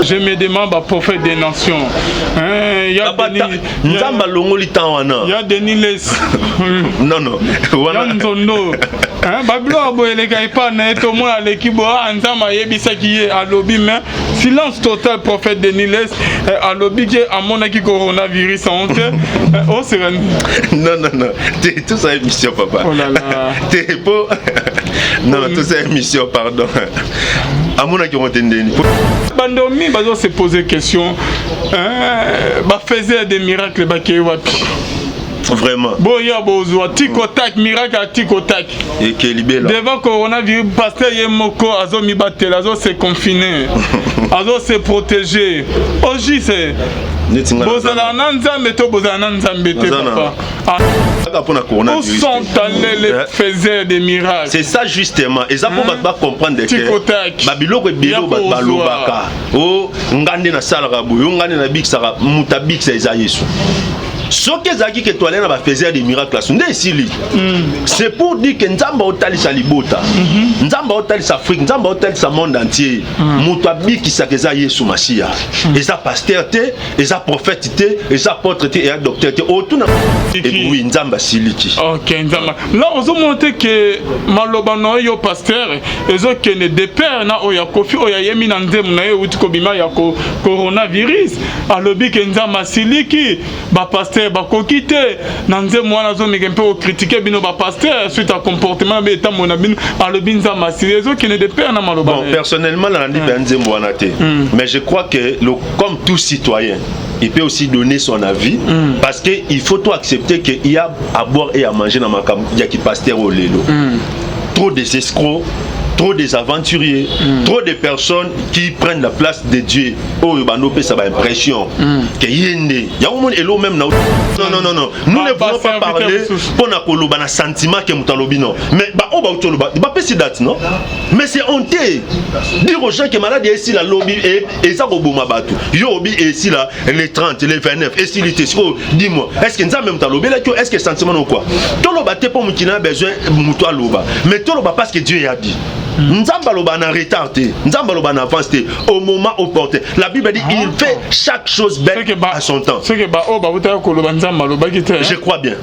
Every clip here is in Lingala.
Je me demande ba prophète des nations. Hein, ya Denis, Nzambe alongoli temps wana. Ya Denis Les. Non non. Wana. Ya Nzondo. Hein, babiloko boye eleka epai na ye, tomona aleki boye, ah, Nzambe ayebisaki ye, alobi, mais silence total. Prophète Denis Les alobi ke amonaki coronavirus yango te, oseka. Non non non, te, tout ça émission, papa. Oh là là. Te po non non, tout ça émission, pardon. Amonaki yango te ndeni? Bandeko mingi bazo se poser question, bafaisait des miracles bakei wapi? Vraiment. Boya bozwa tikotak, miracle ya tikotak. Ekelibela. Devant coronavirus, pasteur ye moko azomibatela, azose confiner, azose protéger. Ojise bozala na Nzambe to bozala na Nzambe te, papa? Kaka mpona Où coronavirus. sont allés les faiseurs des miracles? C'est ça justement, eza mpo bato bacomprendre Tikotak. ke babiloko ebele oyo bato balobaka o nga nde nasalaka boye, o nga nde nabikisaka, moto abikisa eza Yesu. Soki ezalaki ke toale na bafaiseur de miracle aso nde esili. C'est pour dire ke Nzambe aotalisa libota, Nzambe aotalisa Afrique, Nzambe aotalisa monde entier, moto abikisaka eza Yesu Masiya. Eza pasteur te, eza prophète te, eza apôtre te, eza docteur te. Otuna oui, Nzambe asiliki. Ok, Nzambe là ozomona te ke maloba na yo, pasteur, ezokende de pair na oyo ya Kofi, oyo ayemi na nzembo na ye euti kobima ya coronavirus. Alobi ke Nzambe asiliki, bapasteur bakoki te. Na nzembo wana azomeka mpe kocritiquer bino bapasteur suite à comportement na etambo na bino. Alobi Nzambe asili, ezokende de pair na maloba. Bon, personnellement, nalandi mpe nzembo wana te, mais je crois que comme tout citoyen, il peut aussi donner son avis, parce que il faut tout accepter qu'il y a à boire et à manger dans ma ya ki pasteur au lelo. Trop des escrocs, trop des aventuriers, trop de personnes qui prennent la place de Dieu. Oyo bando pesa ba impression que yende. Yango moni elo même na, non non non non. Nous ne voulons pas parler pour na koloba na sentiment que mutu alobi, non. Mais ba o ba utoloba, ba pesi date, non. Mais c'est honteux. Dire aux gens que maladie esila lobi et eza koboma bato. Yo obi esila les 30, les 29, esili te. Dis-moi, est-ce que Nzambe mutu alobela, est-ce que sentiment non quoi? Toloba te po mukina besoin mutu aloba. Mais toloba parce que Dieu a dit. Nzambe aloba na retard te, Nzambe aloba na avance te, au moment opportun. La Bible dit: il fait chaque chose belle à son temps. C'est que ba oyo babutaka koloba, Nzambe alobaki te. Je crois bien.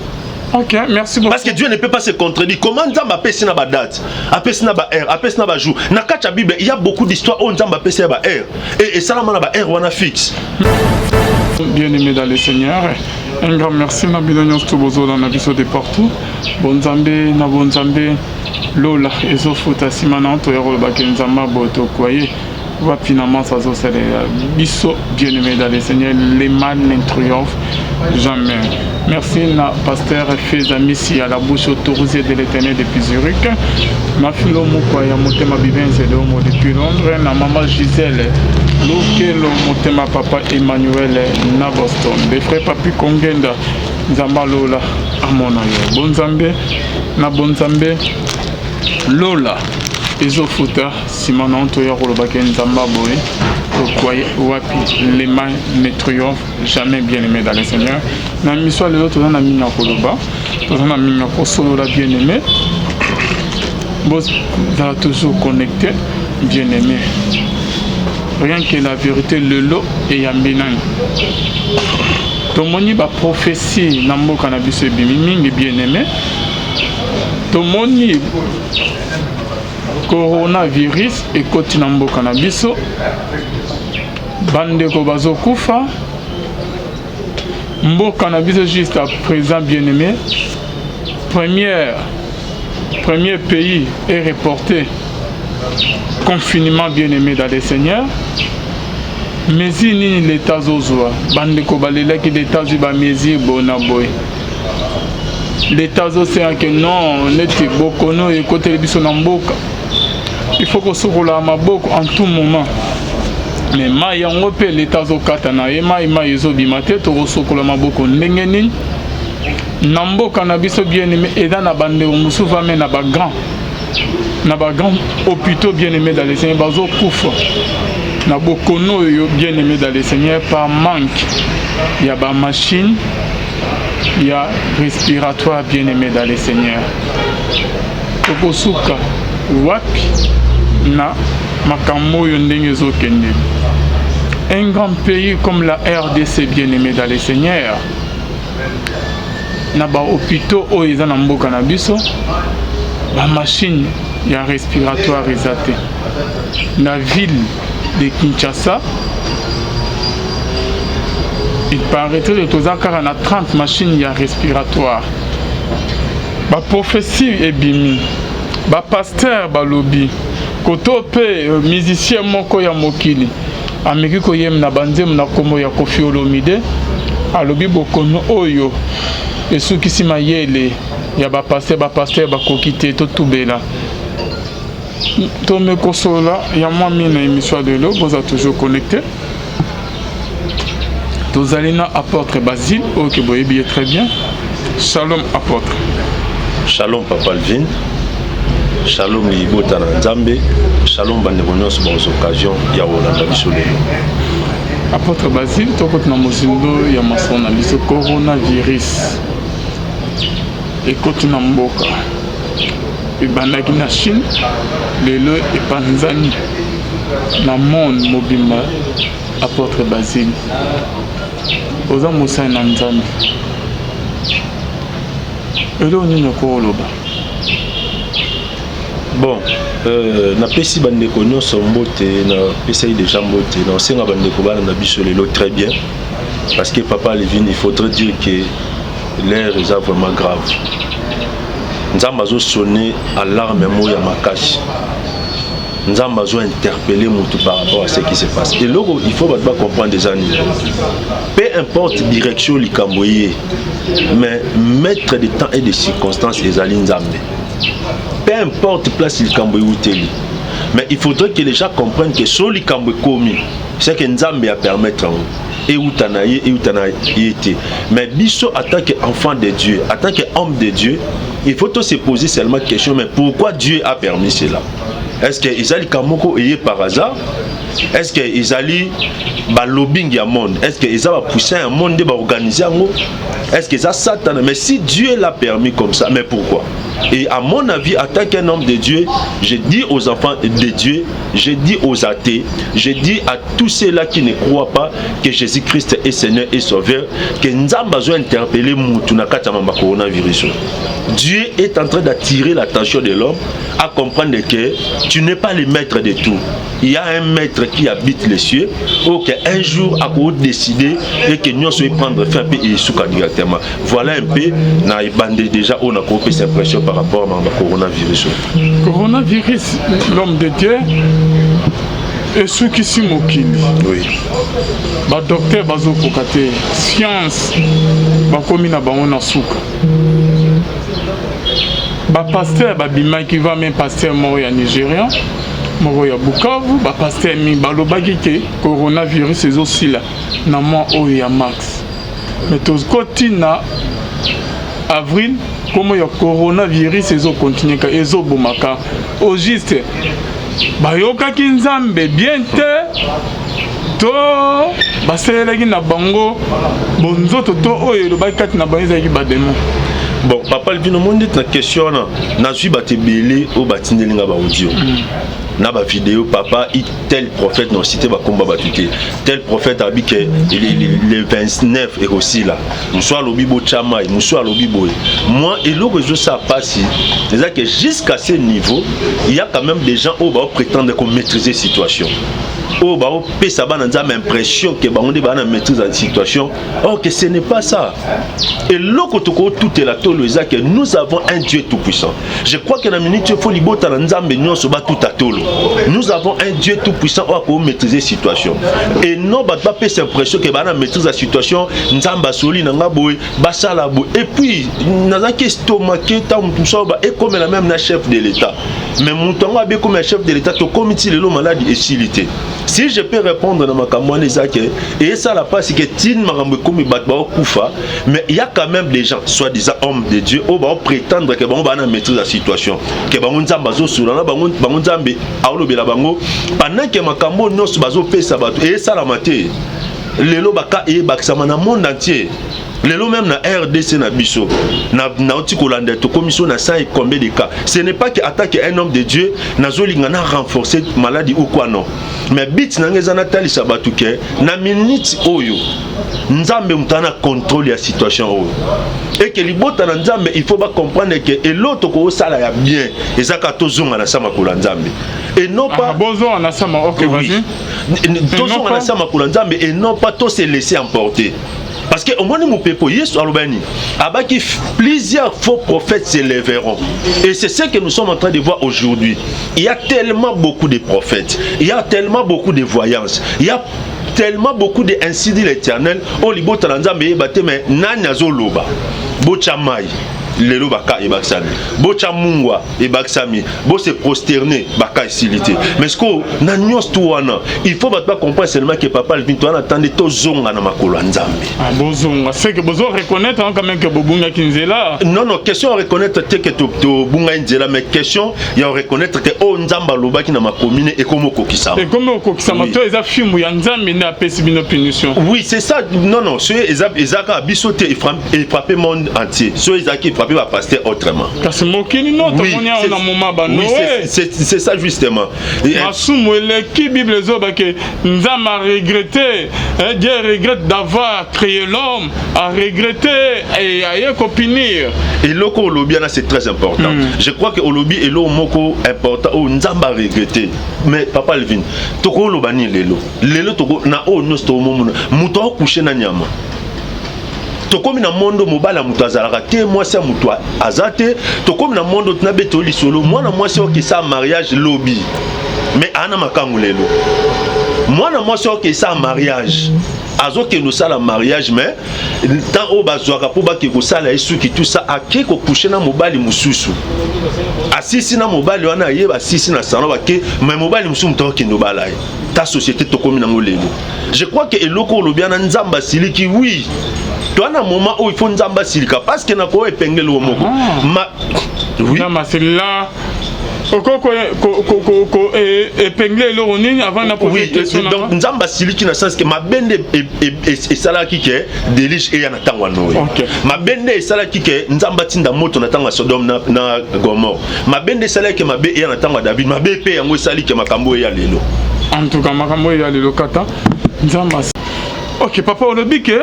Ok, merci beaucoup. Parce que Dieu ne peut pas se contredire. Comment Nzambe apesi na ba date, apesi na ba heure, apesi na ba jour? Na kati ya Bible, il y a beaucoup d'histoires oyo Nzambe apesi ya ba heure et esalama na ba heure wana fixe. Bien-aimé dans le Seigneur, un grand merci na bino nyonso bozolanda biso de partout. Bonzambe na bonzambe, lola ezofuta. Nsima na toya kolobaki Nzambe boye, tokwaye wapi na masa azosalela biso. Bien-aimé dans le Seigneur, le mal ne triomphe jamais. Merci na pasteur Feza Misi à la bouche autorisée de l'Éternel depuis Zurich, Mafilo Mokwa ya Motema Bibenze de Homo depuis Londres, na mama Gisèle Lokelo Motema, papa Emmanuel na Boston, des frères Papi Kongenda. Nzambe alola amona yo. Bonzambe na bonzambe, lola ezofuta. Nsima na toya kolobaki Nzambe boye, tokwaye wapi? Le mal ne triomphe jamais. Bien aimé dans le Seigneur, na miso ya lelo toza na mingi ya koloba, toza na mingi ya kosolola. Bien aimé, bozala toujours connecté. Bien aimé, rien que la vérité, lelo eyambi nani? Tomoni baprophétie na mboka na biso ebimi mingi. Bien aimé, tomoni coronavirus ekoti na mboka na biso, bandeko bazokufa mboka na biso. Juste à présent, bien aimé, premier pays est reporté confinement. Bien aimé dans le Seigneur, mesure nini leta azozwa? Bandeko balelaki, leta azwi bamesure boye na boye. Leta azosenga ke non, neti bokono oyo ekoteli biso na mboka, il faut kosukola maboko en tout moment. Mais mai yango mpe leta azokata na ye mai, mai ezobima te, tokosukola maboko ndenge nini na mboka na biso? Bien aimé, eza na bandeko mosusu ame na bagrand hôpitaux, bien aimé dans le Seigneur, bazokufa na bokono oyo, bien aimé dans le Seigneur, par manque ya bamachine ya respiratoire. Bien aimé dans le Seigneur, tokosuka wapi na makambo oyo ndenge ezokende? Un grand pays comme la RDC, bien-aimé dans le Seigneur, na ba hôpitaux oyo eza na mboka na biso, ba machine ya respiratoire eza te. Na ville de Kinshasa, il paraîtrait que toza kaka na 30 machines ya respiratoire. Baprophétie ebimi, bapasteur balobi koto mpe musicien moko ya mokili ameki koyemba na banzembo na nkombo ya Koffi Olomide, alobi bokono oyo esukisi mayele ya bapasteur, bapasteur bakoki te. Totubela, tomekosola ya mwa mingi na émission ya lelo. Boza toujours connecté, tozali na apôtre Basile oyo ke boyebi ye très bien. Shalom, apôtre. Shalom, papa Alvin. Shalom, libota na Nzambe. Shalom, bandeko nyonso bazwa occasion ya kolanda biso lelo. Apôtre Basile, tokoti na mozindo ya masolo na biso. Coronavirus ekoti na mboka, ebandaki na Chine, lelo epanzani na monde mobimba. Apôtre Basile, oza mosali na Nzambe, eloko nini okoloba? Bon, napesi bandeko nyonso mbote, napesaki déjà mbote. Naosenga bandeko bana na biso lelo très bien, parce que papa Levine, il faudrait dire que l'heure eza vraiment grave. Nzambe azosonner alarme moko ya makasi, Nzambe azointerpeller motu par rapport à ce qui se passe. Eloko il faut bato bacomprendre eza nini? Peu importe direction likambo ye, mais maître de temps et de circonstances ezali Nzambe. Peu importe place likambo euteli, mais il faudrait que les gens comprennent que so likambo ekomi, c'est que Nzambe apermettre yango, euta na ye, euta na ye te. Mais biso, en tant qu'enfant de Dieu, en tant qu'homme de Dieu, il faut se poser seulement question: mais pourquoi Dieu a permis cela? Est-ce que ezali likambo moko eye par hasard? Est-ce que ezali balobbying ya monde? Est-ce que eza bapuissant ya monde nde baorganiser yango? Est-ce que eza Satana? Mais si Dieu l'a permis comme ça, mais pourquoi? Et à mon avis, en tant qu'un homme de Dieu, je dis aux enfants de Dieu, je dis aux athées, je dis à tous ceux-là qui ne croient pas que Jésus-Christ est Seigneur et Sauveur, que Nzambe azo interpeller mutu na kati ya mamba coronavirus. Dieu est en train d'attirer l'attention de l'homme à comprendre que tu n'es pas le maître de tout. Il y a un maître qui habite les cieux, ou un jour a décider et que nous sommes prendre fin et esuka directement. Voilà un peu na ebande déjà, on a compris cette impression par rapport à coronavirus. Coronavirus, l'homme de Dieu, esukisi mokili. Badocteur bazokoka te, science bakomi na bango na suka. Bapasteur babimaki, va même pasteur moko ya Nigérian, moko ya Bukavu, bapasteur mingi balobaki ke coronavirus ezosila na mwa oyo ya mars, mais tokoti na avril, komo ya coronavirus ezocontinuer ka ezobomaka. Au juste, bayokaki Nzambe bien te, to basalelaki na bango bonzoto, to oyo elobaki kati na bango ezalaki badémon? Bon, papa Lvino, omoni ndeti na question wana, nazwi bato ebele oyo batindeli nga baaudio na bavideo: "Papa, tel prophète", na cité bakomba bato te, "tel prophète abi ke le 29 ekosila." Mosu alobi botya mai, mosu alobi boye. Moi, eloko ezosala mpasi eza que jusqu'à ce niveau, il y a quand même des gens oyo baoprétendre komaîtriser situation, oyo baopesa bana Nzambe impression ke bango nde baa na maîtrise ya situation, or que ce n'est pas ça. Eloko tokotutela tolo eza ke nous avons un Dieu tout puissant. Je crois que na minute oyo, faut libota na Nzambe nyonso batuta tolo. Nous avons un Dieu tout puissant oyo akomaîtriser situation, et non bato bapesa impression ke baa na maîtrise ya situation. Nzambe asoli na nga boye, basala boye. Et puis nazalaki estomaqué ntango motu mosusu ba ekomela même na chef de l'État, mais moto yango abe ekomela chef de l'État, tokomi ti lelo, maladi esili te. Si je peux répondre na makambo wana, eza ke eyesala mpasi ke tini makambo ekomi, bato baokufa, mais il y a quand même des gens, soi-disant hommes de Dieu, oyo baoprétendre ke bango baa na maîtrise ya situation, ke bango Nzambe azosola na bango, bango Nzambe aolobela bango, pendant ke makambo nyonso bazopesa bato eyesalama te. Lelo baka eyebakisama na monde entier. Lelo même na RDC na biso, nauti kolanda, tokomi so na 100 et combien de cas. Ce n'est pas que attaque un homme de Dieu, nazolinga na renforcer maladie ou quoi, non, mais but na nga eza natalisa bato ke na minute oyo Nzambe moto aza na contrôle ya situation oyo, eke libota na Nzambe, il faut bacomprendre ke eloko tokosala ya bien eza kaka tozonga na sa makolo ya Nzambe et non pas Ah, bozonga na sama, ok. Oui. Vas-y. Tozonga na sa makolo ya Nzambe et non pas to se laisser emporter, parce que omoni mopepo, Yesu aloba nini? Abaki plusieurs faux prophètes s'élèveront, et c'est ce que nous sommes en train de voir aujourd'hui. Il y a tellement beaucoup de prophètes, il y a tellement beaucoup de voyances, il y a tellement beaucoup de ainsi dit l'Éternel. Oyo libota na Nzambe eyeba te, mais nani azoloba? Botya mai lelo, baka ebakisami, botya mungwa ebakisami, bose prosterner, baka esili te. Mais sikoyo na nyonso tu wana, il faut bato bacomprendre seulement ke papa Alvin, to wana tande tozonga na makolo ya Nzambe. Ah, bozonga, c'est que bozo reconnaître, hein, quand même que bobungaki nzela. Non, question ya reconnaître te ke tobungai nzela, mais question ya reconnaître ke oyo Nzambe alobaki na makomi ne ekomi okokisama. Ekomi okokisama. Oui. To eza fimbu ya Nzambe nde apesi bino punition? Oui, c'est ça. Non, soki eza kaka biso te, efrappe monde entier. Soki ezalaki efrappe bapasteur autrement. Kasi mokili no tomoni awa na moma Oui, banoe. c'est ça justement. Masumu eleki. Bible ezoba ke Nzambe a regretté, hein, Dieu regrette d'avoir créé l'homme, a regretté et aye kopunir. Eloko olobi wana, c'est très important. Je crois que olobi eloko moko important oyo Nzambe aregretté. Mais papa Alvin, tokoloba nini lelo? Lelo na oyo nyonso tokomomona, moto akocoucher na nyama. Tokomi na mondo mobali ya moto azalaka te, mwasi ya moto aza te. Tokomi na mondo tina beto lisolo, mwana mwasi okesa mariage lobi, mais ana makangu lelo. Mwana mwasi okesa mariage, azokende kosala mariage, mais temps oyo bazwaka mpo bake kosala ye suki, tout ça, ake kocoucher na mobali mosusu, asisi na mobali wana, ayeba asisi na salon, bake, mais mobali mosusu moto akokende obala ye. Ta société tokomi nango lelo. Je crois que eloko olobi wana, Nzambe asiliki, oui, toa na moment oyo il faut Nzambe asilika, parce que nakoyo epengeli wo moko. Ah. Ma oui. Nzambe asilila, okoki épingler eloko nini avant na poser Oui, question? donc Nzambe asiliki na sens ke mabe nde esalaki ke déluge eya na ntango ya Noe. Mabe nde esalaki ke Nzambe atinda moto na ntango ya Sodome na Gomore. Mabe nde esalaki ke mabe eya na ntango ya David. Mabe mpe yango esali ke makambo eya lelo. En tout cas, makambo oyo ya lelo, kata Nzambe ok, papa, olobi ke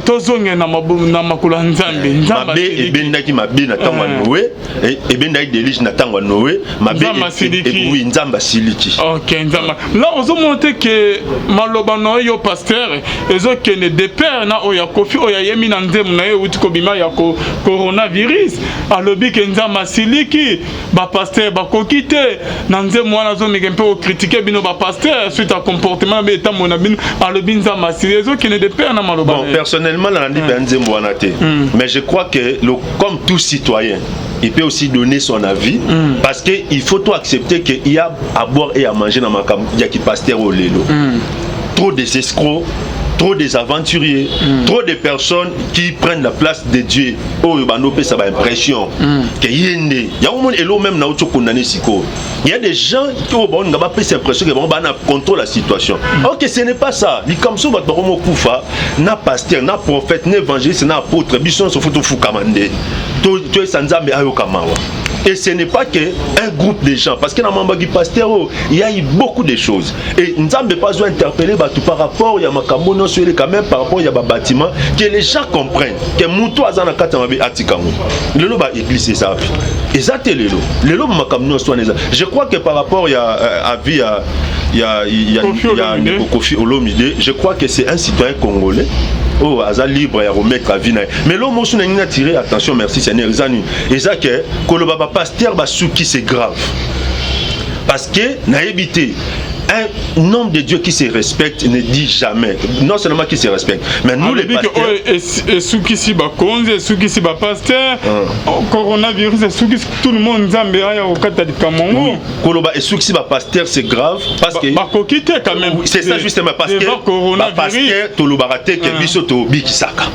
tozonge na makolo ya Nzambe. Nzambe Mabe asiliki. Ebendaki mabe na ntango ya Noe, ebendaki déluge na ntango ya Noe. Mabe Nzambe asiliki. Oui, Nzambe asiliki. Ok, Nzambe là ozomona te ke maloba na yo, pasteur, ezokende de pair na oyo ya Kofi, oyo ayemi na nzembo na ye euti kobima ya coronavirus. Alobi ke Nzambe asiliki, bapasteur bakoki te. Na nzembo wana azomeka mpe kocritiquer bino bapasteur suite à comportement na bino, etambo na bino. Alobi Nzambe asiliki, ezokende de pair na maloba Bon, na ye. personnellement, nalandi mpe nzembo wana te, mais je crois que comme tout citoyen, il peut aussi donner son avis, parce que il faut tout accepter qu'il y a à boire et à manger dans makambo ya kipasteur oyo lelo. Trop des escrocs, trop des aventuriers, trop de personnes qui prennent la place de Dieu. Oyo bando pesa ba impression que yende yango moni elo même na auto condamner siko. Il y a des gens qui ont bon ba pesa impression que bon ba na contrôle la situation. OK, ce n'est pas ça. Likambo so bato bakomo kufa na pasteur, na prophète, na évangéliste, na apôtre, biso nyonso faut tofukama nde to to esa Nzambe ayoka mawa. Et ce n'est pas que un groupe de gens, parce que dans mambaki pasteur, oh, il y a eu beaucoup de choses. Et Nzambe pas besoin interpeller bato par rapport ya makambo nyonso ele, quand même par rapport ya ba bâtiment, que les gens comprennent que mutu aza na kati ya mabe atikango. Lelo ba église eza wapi? Eza te lelo. Lelo makambo nyonso wana eza. Je crois que par rapport ya avis ya Kofi ya Olomide. Ndeko Kofi Olomide, je crois que c'est un citoyen congolais oyo aza libre ya remettre avis na ye. Mais lo mosu na ngai na tirer attention, merci Seigneur, eza nini? Eza ke koloba bapasteur basuki, c'est grave, parce que nayebi te, un homme de Dieu qui se respecte ne dit jamais, non seulement qui se respecte, mais nous les Alobi ke pasteurs. Oyo esukisi bakonzi, esukisi bapasteur, coronavirus esukisi tout le monde. Nzambe aya kokata likambo yango. Koloba esukisi bapasteur, c'est grave, parce que Bakoki te quand même. Oui, c'est ça justement, parce que Devant coronavirus. Bapasteur tolobaka te ke biso tobikisaka.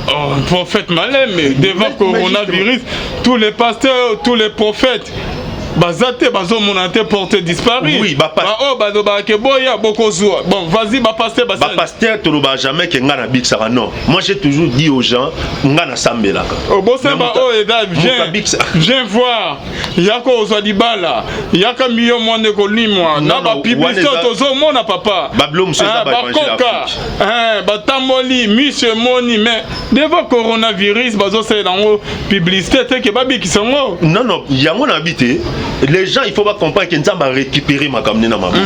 Oh, prophète Malem, devant Mais coronavirus, tous les pasteurs, tous les prophètes. Baza te, bazomona te, porte disparu. Oui, baoyo balobaka ke boya bokozwa. Bon, vas-y, bapasteur. Bapasteur, toloba jamais ke ngai nabikisaka, non. Moi, j'ai toujours dit aux gens, ngai nasambelaka. Bosamba oyo eza viens, viens voir, yaka ozwa libala, yaka miyo mwana ekolimwa na bapublicité tozomona, papa. Bakoka batamboli miso emoni, mais devant coronavirus bazosalela yango publicité te ke babikisa yango. Non, yango nayebi te. Les gens, il faut bacomprendre ke Nzambe arécupérer makambo nde na maboko.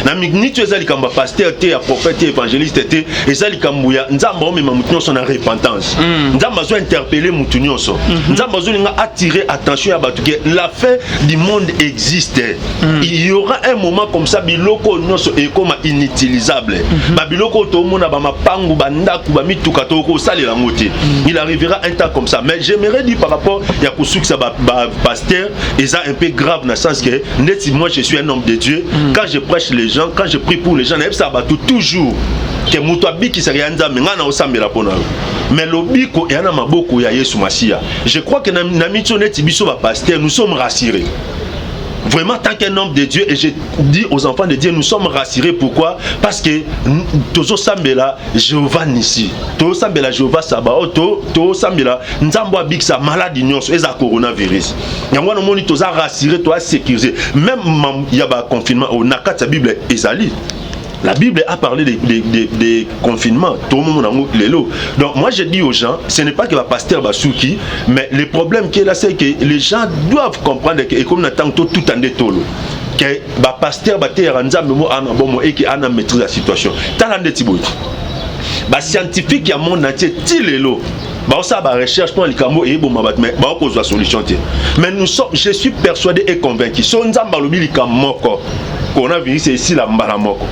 Na miniti eza likambo ya pasteur te, ya prophète te, évangéliste te, eza likambo ya Nzambe. Aomema motu nyonso na repentance. Nzambe azo interpeller motu nyonso. Nzambe azolinga attirer attention ya bato ke la fin du monde existe. Il y aura un moment comme ça, biloko nyonso ekoma inutilisable. Babiloko oyo toomona, bamapangu, bandako, bamituka, tokosalela yango te. Il arrivera un temps comme ça. Mais j'aimerais dire, par rapport ya kosukisa bapasteur, eza un peu grave na sens que neti moi, je suis un homme de Dieu. Quand je prêche les gens, quand je prie pour les gens, nayebisaka bato toujours ke moto abikisaka ya Nzambe. Ngai na osambela mpo na yo, mais lobiko eya na maboko ya Yesu Masiya. Je crois que na miti neti biso bapasteur, nous sommes rassurés vraiment tant qu'un homme de Dieu, et je dis aux enfants de Dieu, nous sommes rassurés. Pourquoi? Parce que tozosambela Jéhovah Nissi, tozosambela Jéhovah Sabaoth, tozosambela Nzambe abikisa maladie nyonso eza coronavirus. Yango wana omoni toza rassuré, toza sécurisé. Même ya baconfinement na kati ya Bible ezali, la Bible a parlé de confinement. Tout le monde lelo. Donc moi, je dis aux gens, ce n'est pas que le pasteur basuki, mais le problème qui est là, c'est que les gens doivent comprendre que et comme tant tout tout en tolo que ba pasteur ba te Nzambe mo ana bon mo et qui ana maîtrise la situation. Tala ndeti boye. Ba scientifique ya monde entier ti lelo baosala barecherche mpo na likambo eyeboma bato, mais baokozwa solution te. Mais nous sommes, je suis persuadé et convaincu, so Nzambe alobi likambo moko, coronavirus esila mbala moko.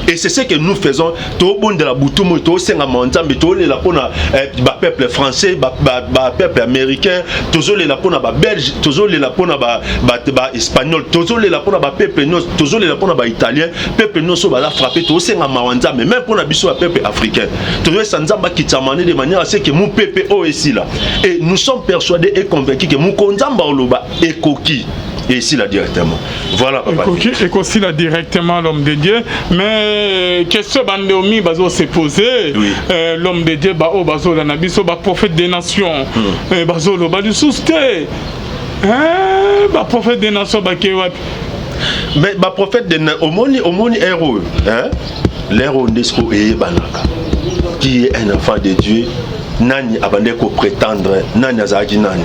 Et c'est ce que nous faisons. Tobondela butu moi, tosengama Nzambe, tolela mpona bapeuple français, bapeuple américain, tozolela mpona babelge, tozolela mpona baespagnol, tozolela mpona bapeuple nyonso, tozolela mpona baitalien, peuple nyonso baza frappé. Tosengama wa Nzambe, même mpona biso bapeuple africain, tozoyesa Nzambe akitama ne de manière à ce que mopepe oyo esila. Et nous sommes persuadés et convaincus que moko Nzambe aloba ekoki esila directement. Voilà, papa. Ekoki, ekosila directement, l'homme de Dieu. Mais question bandomi bazo se poser, l'homme de Dieu, baoyo bazolanda biso, baprophète des nations bazoloba lisusu te. Baprophète des nations bakei wapi? Mais baprophète de omoni ere oyo, hein? L'heure oyo nde siko eyebanaka qui est un enfant de Dieu, nani abandaki koprétendre, nani azalaki nani,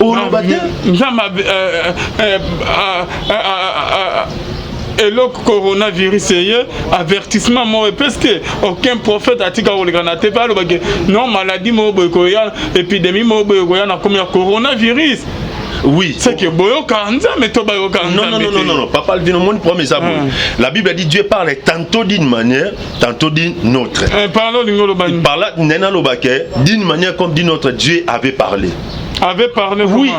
oloba te. Nzambe, eloko coronavirus eye, avertissement moko epesi te. Aucun prophète atika koleka na te mpe alobaki non, maladie moko boye koya, épidémie moko boye koya na komi ya coronavirus. C'est que boyoka Nzambe to bayoka? Non, non, non, non, non, non. Papa Alvin, mon problème eza boye. La Bible dit: Dieu parle tantôt d'une manière, tantôt d'une autre. Par là, olingi oloba nini? Par là, nena alobake d'une manière comme d'une autre, Dieu avait parlé. Avait parlé? Oui.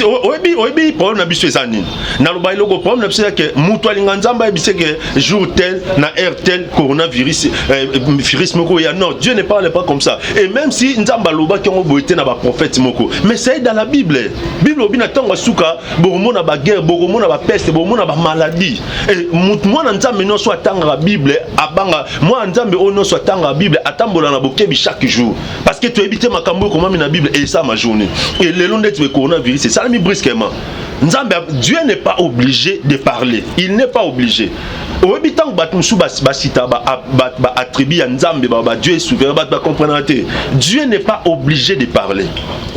Comment? Oyebi problème na biso eza nini? Naloba eloko, problème na biso eza ke moto alinga Nzambe ayebise ke jour tel, na heure tel, coronavirus, virus moko ya. Non, Dieu ne parle pas comme ça. Et même si Nzambe alobaki yango boye te na baprophète moko, mais c'est dans la Bible. Bible obi na ntango ya suka bokomona baguerre, bokomona bapeste, bokomona bamaladie. Et motu mwana Nzambe nyonso atangaka Bible abanga, mwana Nzambe oyo nyonso atangaka Bible atambola na bokebi chaque jour, parce que toyebi te makambo oyo ekomami na Bible esalama journée. Et lelo ndeti be coronavirus esalami brusquement. Nzambe, Dieu n'est pas obligé de parler, il n'est pas obligé. Oyebi, ntango bato mosusu basita baattribut ya Nzambe, ba Dieu est souverain, bato bacomprendra te. Dieu n'est pas obligé de parler,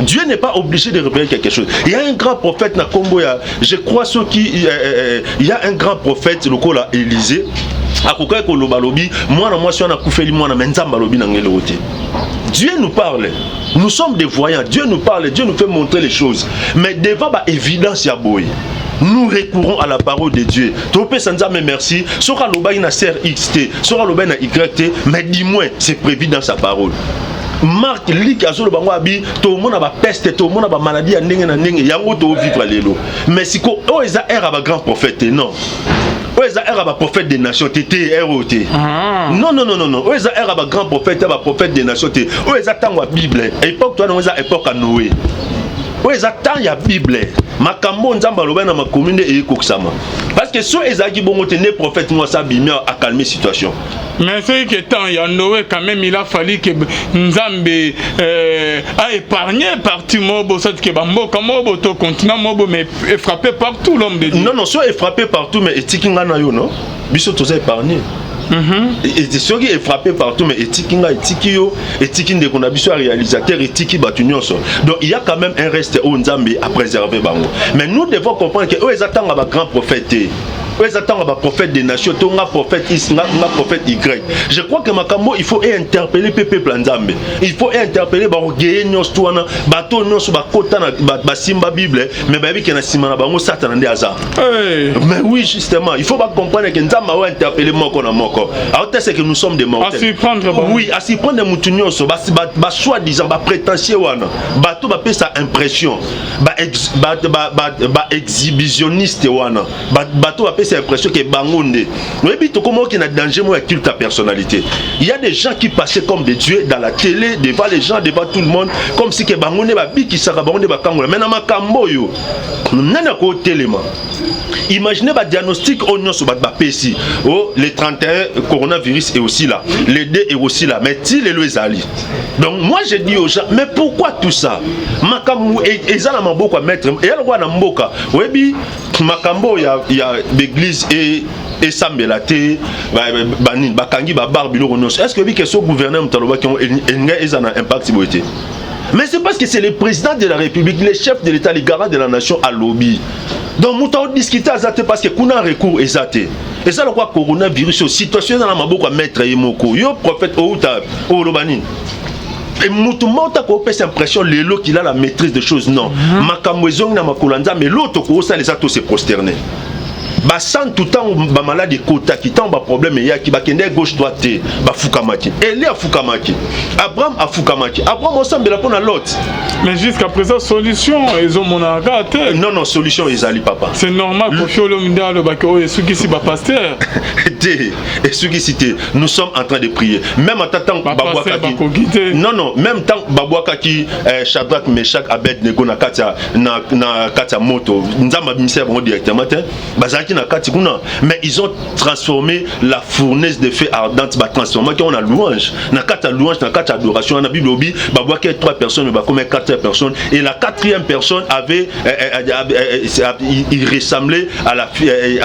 Dieu n'est pas obligé de révéler quelque chose. Il y a un grand prophète na kombo ya, je crois, soki il y a un grand prophète lokola Élisée, akokaki koloba, alobi mwana mwasi wana akufeli mwana, mais Nzambe alobi na ngai eloko te. Dieu nous parle. Nous sommes des voyants. Dieu nous parle, Dieu nous fait montrer les choses. Mais devant ba évidence ya boye, nous recourons à la parole de Dieu. Topesa Nzambe merci. Soki alobaki na ser X te, soki alobaki na Y te, mais du moins c'est prévu dans sa parole. Mark, Luc azoloba ngo, abi tomona bapeste, tomona bamaladie ya ndenge na ndenge, yango tovivre lelo. Mais siko oyo eza ère ya bagrand prophète te, non. Oyo eza ère ya baprophète des nations te, te, ère oyo te. Non, non, non, non, non, oyo eza ère ya bagrand prophète, ya baprophète des nations te. Oyo eza ntango ya Bible, époque to wana, eza époque ya Noé. Oyo eza temps ya Bible. Makambo Nzambe alobaki na makomi nde eyekokisama. Parce que so ezalaki bongo te, nde prophète mwasi abimi, acalmer situation. Mais c'est que temps ya Noé, quand même, il a fallu que Nzambe a épargné partie mobo, soit que bamboka mobo to continent mobo, mais frappé partout, l'homme de Dieu. Non, so efrappé partout, mais etiki nga na yo, non, biso toza épargné. Soki efrappé partout, mais etiki nga, etiki yo, etiki ndeko na biso ya réalisateur, etiki bato nyonso. Donc il y a quand même un reste oyo Nzambe a préservé bango. Mais nous devons comprendre que oyo eza ntango ya bagrand prophète te, oyo eza ntango ya baprophète des nations to nga prophète X, nga prophète Y. Je crois que makambo, il faut interpeller mpe peuple ya Nzambe, il faut interpeller baorgueilleux nyonso to wana, bato nyonso bakota na basimba Bible, mais bayebi ke na nsima na bango Satana nde aza. Hey. Mais oui, justement, il faut bacomprendre que Nzambe awa interpeller moko na moko, aotese que nous sommes des mortels. À surprendre bango. Oui, à surprendre mutu nyonso, basoi-disant baprétentieux wana, bato bapesa impression, baexhibitionniste wana, bato bapesa impression ke bango nde oyebi. Tokoma oki na danger moko ya culte à personnalité. Il y a des gens qui passaient comme des dieux dans la télé, devant les gens, devant tout le monde, comme si ke bango nde babikisaka, bango nde bakangola. Mais na makambo oyo, nani akotelema? Imaginez badiagnostic oyo nyonso bato bapesi: oh, le 31, coronavirus est aussi là, le 2 est aussi là, mais ti lelo ezali. Donc moi, je dis aux gens: mais pourquoi tout ça? Makambo eza na maboko ya maître. Eya lokola na mboka, oyebi, makambo ya baeglise esambela te, banini, bakangi babar, biloko nyonso. Est ce que oyebi ke so gouverneur moto alobaki yango, elingai eza na impact boye te? Mais c'est parce que c'est le président de la République, le chef de l'État, le garant de la nation alobi. Donc moto aodiscute aza te, parce que kuna recours eza te. Eza lokola coronavirus oyo, situation eza na maboko ya maître ye moko. Yo prophète outa oloba nini? Motu moko akopesa impression lelo qu'il a la maîtrise des choses, non. Makambo ezongi na makolo ya Nzambe. Eloko tokosala eza to se prosterner. Basantu, ntango bamaladi ekotaki, ntango baproblème eyaki, bakende gauche droite te, bafukamaki. Eli afukamaki, Abraham afukamaki, Abraham osambela mpo na Lot. Mais jusqu'à présent, solution ezomonaka te. Non, solution ezali, papa. C'est normal, Kofi Olomide alobaki oyo esukisi bapasteur. Te, esukisi te. Nous sommes en train de prier. Même ata ntango babwakaki, non, même ntango babwakaki Shadrach, Meshach, Abednego na kati ya moto, Nzambe abimisa bango directement te. Bazalaki na kati kuna, mais ils ont transformé la fournaise de feu ardente, batransformaki yango na louange, na kati ya louange, na kati ya adoration wana. Bible obi babwaki trois personnes, mais bakomi quatre personnes, et la quatrième personne avait il ressemblait à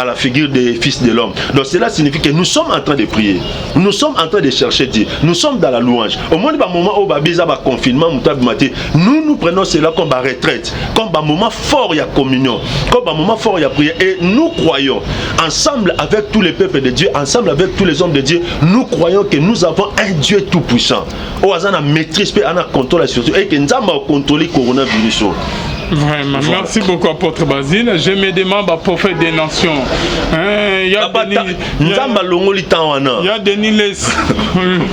la figure des fils de l'homme. Donc cela signifie que nous sommes en train de prier, nous sommes en train de chercher Dieu, nous sommes dans la louange. Au moins bamoment oyo babeza baconfinement, moto abima te, nous, nous prenons cela comme baretraite, comme bamoment fort ya communion, comme bamoment fort ya prière. Et nous croyons, ensemble avec tous les peuples de Dieu, ensemble avec tous les hommes de Dieu, nous croyons que nous avons un Dieu tout puissant oyo aza na maîtrise mpe ana contrôle ya surtout et que Nzambe akontrôle coronavirus oyo. Vraiment, voilà. Merci beaucoup, apôtre Basile. Je me demande, prophète des nations. Hein, y a Denis, Nzambe alongoli temps wana. Il y a Denis Les.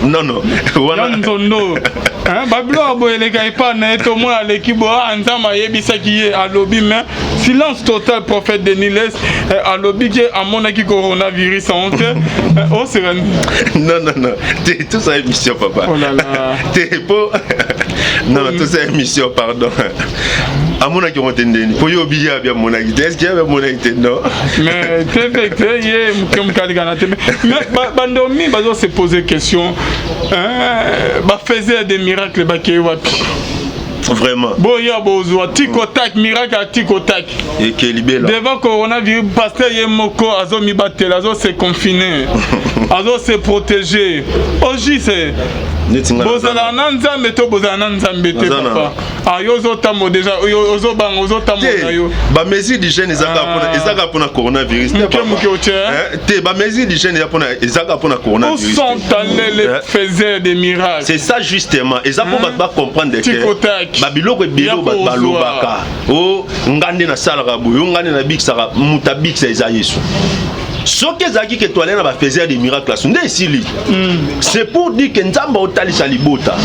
Non. Wana. Nzondo. Hein, babiloko boye eleka epa na ye, tomona aleki boye, ah, Nzambe ayebisaki ye, alobi, mais silence total. Prophète Denis Les alobi ke amonaki coronavirus yango te, oseka. Non, te, tout ça émission, papa. Oh là là. Te po, non, tout ça émission, pardon. Amonaki yango te ndeni po yo obi ye abi amonaki te. Est ce que ye abi amonaki te? Non. Mais te te te, ye moke mokalikana te. Mais bandomi bazo se poser question: bafaisait des miracles, bakei wapi? Vraiment. Boya bozwa tikotak, miracle ya tikotak. Ekelibela. Devant coronavirus, pasteur ye moko azomibatela, azose confiner, azose protéger. Ojise bozala na Nzambe to bozala na Nzambe te, papa? Ah, yo ozotambo déjà, ozobanga, ozotambola yo. Bamesure d'hygiène ezaka mpona coronavirus. Moke moke otie. Te, bamesure d'hygiène ezaka mpona coronavirus. Où sont allés les faiseurs des miracles? C'est ça justement, eza mpo bato bacomprendre ke babiloko ebele oyo bato balobaka: o nga nde nasalaka boye, o nga nde nabikisaka, moto abikisa eza Yesu. Soki ezalaki ke toale na bafaiseur de miracle aso nde esili. C'est pour dire ke Nzambe aotalisa libota,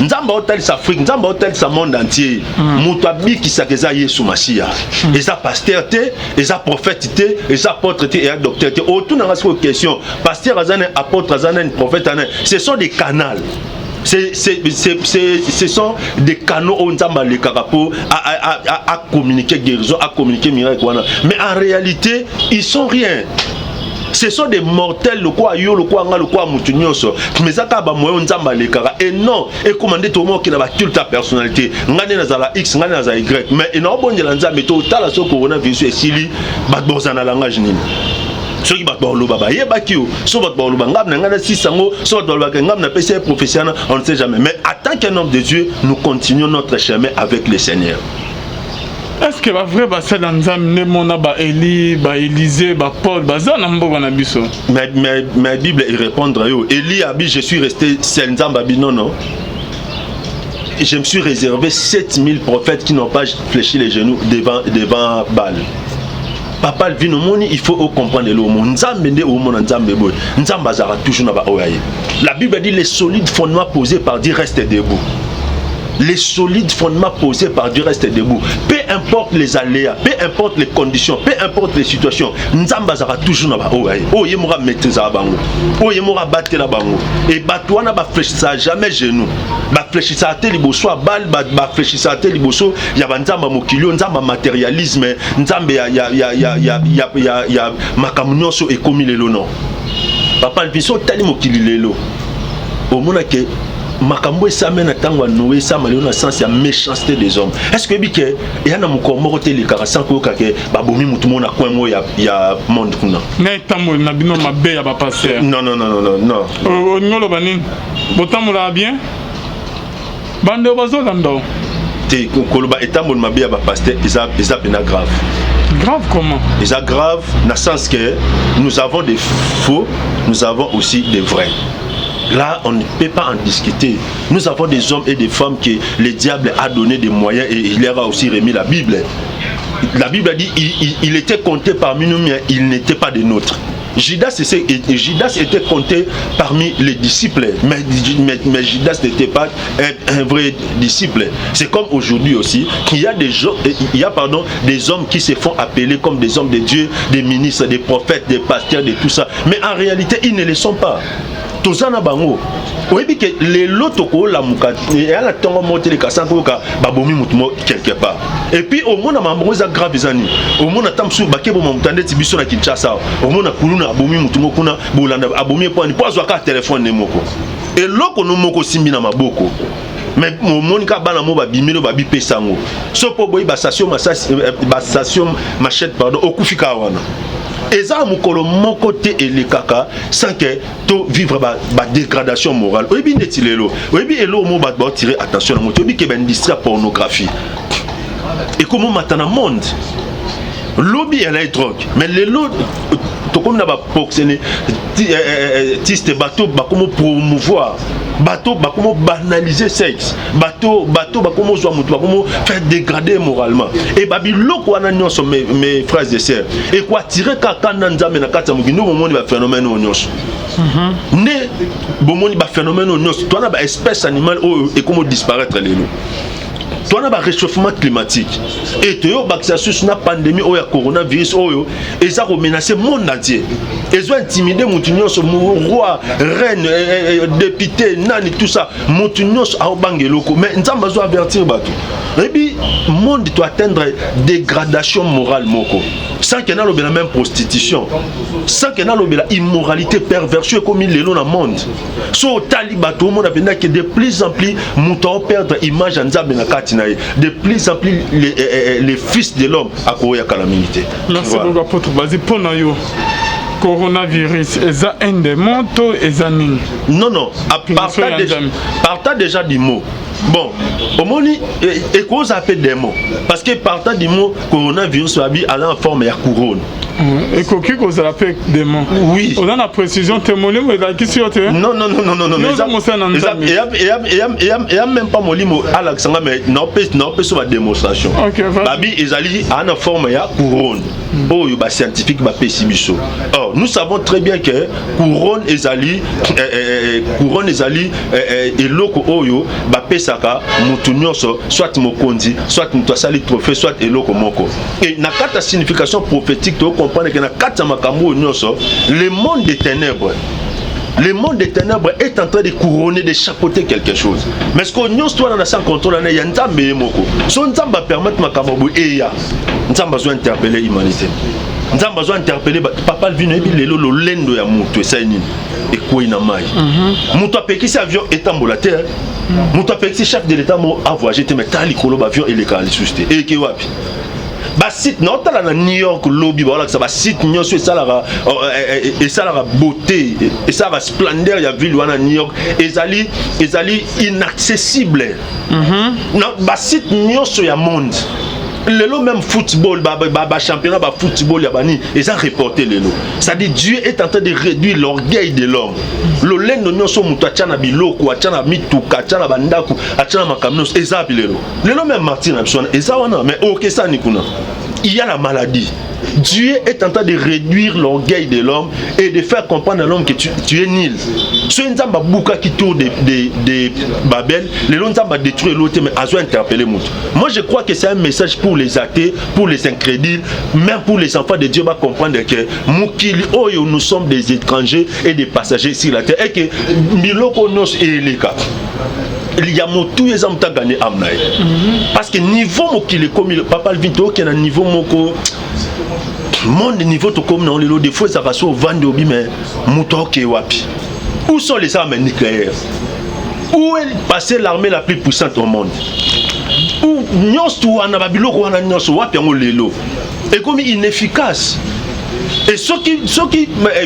Nzambe aotalisa Afrique, Nzambe aotalisa monde entier: moto abikisaka eza Yesu Masiya. Eza pasteur te, eza prophète te, eza apôtre te, eza docteur te. Otunanga sikoyo question: pasteur aza nani? Apôtre aza nani? Prophète aza nani? Ce sont des canaux. Ce sont des canaux oyo Nzambe alekaka mpo acommuniquer guérison, acommuniquer miracle wana, mais en réalité ils sont rien. Ce sont des mortels lokola yo, lokola nga, lokola motu nyonso, mais eza kaka bamoyen Nzambe alekaka. Et non, ekóma nde tokoma okenda baculte ya personnalité: nga nde nazala X, nga nde nazala Y. Mais enaobondela Nzambe, totala so coronavirus esili, bato bozala na langage nini? Soki bato baloba bayebaki yo, so bato baloba ngai na ngai nasisa yango, so bato balobaka ngai napesi ye prophétie wana, on ne sait jamais. Mais en tant qu'un homme de Dieu, nous continuons notre chemin avec le Seigneur. Est ce que bavrai basali ya Nzambe nde mona baeli, baélysée, bapaul baza na mboka na biso? Mais Bible répondre yo. Eli abi: «Je suis resté seul.» Nzambe abi: «Non, non, je me suis réservé 7000 prophètes qui n'ont pas fléchi les genoux devant Baal.» Papa Alvin, omoni, il faut ocomprendre eloko. Nzambe nde omona Nzambe boye, Nzambe azalaka toujours na baoyo aye. La Bible dit: «Les solides fondements posés par Dieu restent debout.» Les solides fondements posés par Dieu restent debout. Peu importe les aléas, peu importe les conditions, peu importe les situations, Nzambe azalaka toujours na baoyo aye. Oyo ye moko amaîtrisaka bango, oyo ye moko abatela bango. E bato wana bafléchisaka jamais genou, bafléchisaka te liboso ya Baal, bafléchisaka te liboso ya banzambe ya mokili oyo, nzambe ya matérialisme, nzambe ya makambo nyonso ekomi lelo. Non, papa, biso otali mokili lelo, omonake makambo esame na ntango ya Noé esama lelo na sens ya méchanceté des hommes. Est ce que oyebi ke eya na mokolo moko te elekaka sans koyoka ke babomi motu moko na coin moko ya monde kuna? Na etamboli na bino mabe ya bapasteur? Non, non, non, non, non. Olingi oloba nini? Botambolaka bien, bandeko bazolanda o. Te, koloba etamboli mabe ya bapasteur eza mpenza grave. Grave comment? Eza grave na sens que nous avons des faux, nous avons aussi des vrais. Là, on ne peut pas en discuter. Nous avons des hommes et des femmes que le diable a donné des moyens et il leur a aussi remis la Bible. La Bible a dit: il était compté parmi nous, mais il n'était pas des nôtres. Judas était compté parmi les disciples, mais Judas n'était pas un vrai disciple. C'est comme aujourd'hui aussi, qu'il y a des gens, il y a, pardon, des hommes qui se font appeler comme des hommes de Dieu, des ministres, des prophètes, des pasteurs, de tout ça. Mais en réalité, ils ne le sont pas. Toza na bango. Oyebi ke lelo tokolamuka, eya na ntongo moko teleka sans koyoka babomi motu moko quelque part. Et puis omona makambo eza grave. Eza nini? Omona ta mosusu bakeboma motu ndeti biso na Kinshasa, omona kuluna abomi motu moko kuna. Bolanda abomi epwani mpo azwaka telefone ne moko, eloko no moko osimbi na maboko. Mais omoni kaka bana mo babimeli oyo babipesa yango so mpo boyi bastation bastation machette, pardon, okufi kaka wana. Eza mokolo moko te elekaka sans que to vivre badégradation ba morale. Oyebi neti lelo, oyebi eloko moko bato baotire attention nango te? Oyebi ke baindustrie ya pornographie ekomomata na monde. Lobi elai drogue, mais lelo tokomi na baproxénétiste. Bato bakomo promouvoir, bato bakomo banaliser sexe, bato bakomo ozwa moto, bakomo faire dégrader moralement. E babiloko wana nyonso, mes frères et sœurs, ekoattirer kaka na Nzambe na kati ya mokili. Nde bomoni baphénomène oyo nyonso, nde bomoni baphénomène oyo nyonso. Towana baespèce animale oyo ekomo disparaître lelo, towana baréchauffement climatique e toyobakisa susu na pandémie oyo ya coronavirus oyo eza komenacer monde entier, ezo intimider motu nyonso, roi, reine, député, nani, tout ça. Motu nyonso aobanga eloko, mais Nzambe azo avertir bato. Oyebi, monde to atteindre dégradation morale moko sans ke nalobela même prostitution, sans ke nalobela immoralité, perversion ekomi lelo na monde. So otali bato, omona mpenza ke de plus en plus moto aoperdre image ya Nzambe na kati na ye. De plus en plus les fils de l'homme akoya kala mingi te. Merci beaucoup, apôtre Bazi. Mpo na yo, coronavirus eza un démon to eza nini? Non, partant déjà du mot, bon, omoni, ekozala mpe démon, parce que partant du mot coronavirus, babi aza en forme ya couronne. Ekoki kozala mpe démon? Oui. Oza na précision te, molimo ezalakisi yo te? Non, non, non, non, non. Oza mosala na Nzambe. Eya même pas molimo alakisanga, mais naopesa badémonstration. Babi ezali aa na forme ya couronne oyo bascientifique bapesi biso. Or nous savons très bien que couronne ezali eloko oyo bapesaka motu nyonso, soit mokonzi, soit moto asali trophée, soit eloko moko. E na kati ya signification prophétique, tocomprendre ke na kati ya makambo oyo nyonso, le monde des ténèbres Le monde des ténèbres est en train de couronner, de chapeauter quelque chose. Mais ce que nyonso wana na sans contrôle wana ya Nzambe ye moko. So Nzambe apermettre makambo boye eya. Nzambe azo interpeller humanité. Nzambe azo interpeller papa Alvin. Oyebi lelo lolendo ya moto esali nini? Ekwei na mai. Moto apekisi avion etambola te, moto apekisi chef de l'État mo avoyage te, mais tala likolo, baavion elekaka lisusu te. Eke wapi? Basite naotala na New York lobi, baolakisa basite nyonso esalaka esalaka beauté, esalaka splendeur ya ville wana New York, ezali inaccessible na basite nyonso ya monde. Lelo même football, bachampionnat bafootball ya bani eza reporté lelo. C'est-à-dire, Dieu est en train de réduire l'orgueil de l'homme. Lolendo nyonso moto atya na biloko, atya na mituka, atya na bandako, atya na makambo nyonso, eza wapi lelo? Lelo même martyr na biso wana eza wana, mais okesani kuna, il y a la maladie. Dieu est en train de réduire l'orgueil de l'homme et de faire comprendre à l'homme que tu es nul. Soki Nzambe abukaki tour de Babel, lelo Nzambe a détruit l'autre, mais azo interpellé moto. Moi, je crois que c'est un message pour les athées, pour les incrédules, même pour les enfants de Dieu, va comprendre que mokili oyo, nous sommes des étrangers et des passagers sur la terre et que biloko nyonso eleka ya motu eza moto agane âme na ye, parce que niveau mokili ekomi, papa Alvin, tookende na niveau moko monde, niveau tokomi nango lelo, des fois ezalaka so ovandi obi, mais moto aoke wapi? Où sont les armes nucléaires? Où est passée l'armée la plus puissante au monde? Où nyonso wana, babiloko wana nyonso wapi yango lelo? Ekomi inefficace. Et soki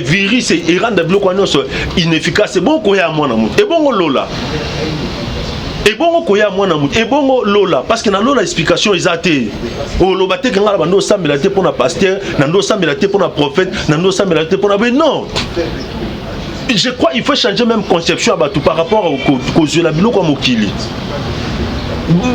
virus erendre biloko wana nyonso inefficace, ebongo koya mwana moto, ebongo lola, ebongo koya mwana moto, ebongo lola? Parce que na lola explication eza te. Oloba te ke ngai na bando osambela te mpo na pasteur, na ndo osambela te mpo na prophète, na ndo osambela te mpo na boye. Non, je crois il faut changer même conception ya bato par rapport kozwela biloko ya mokili.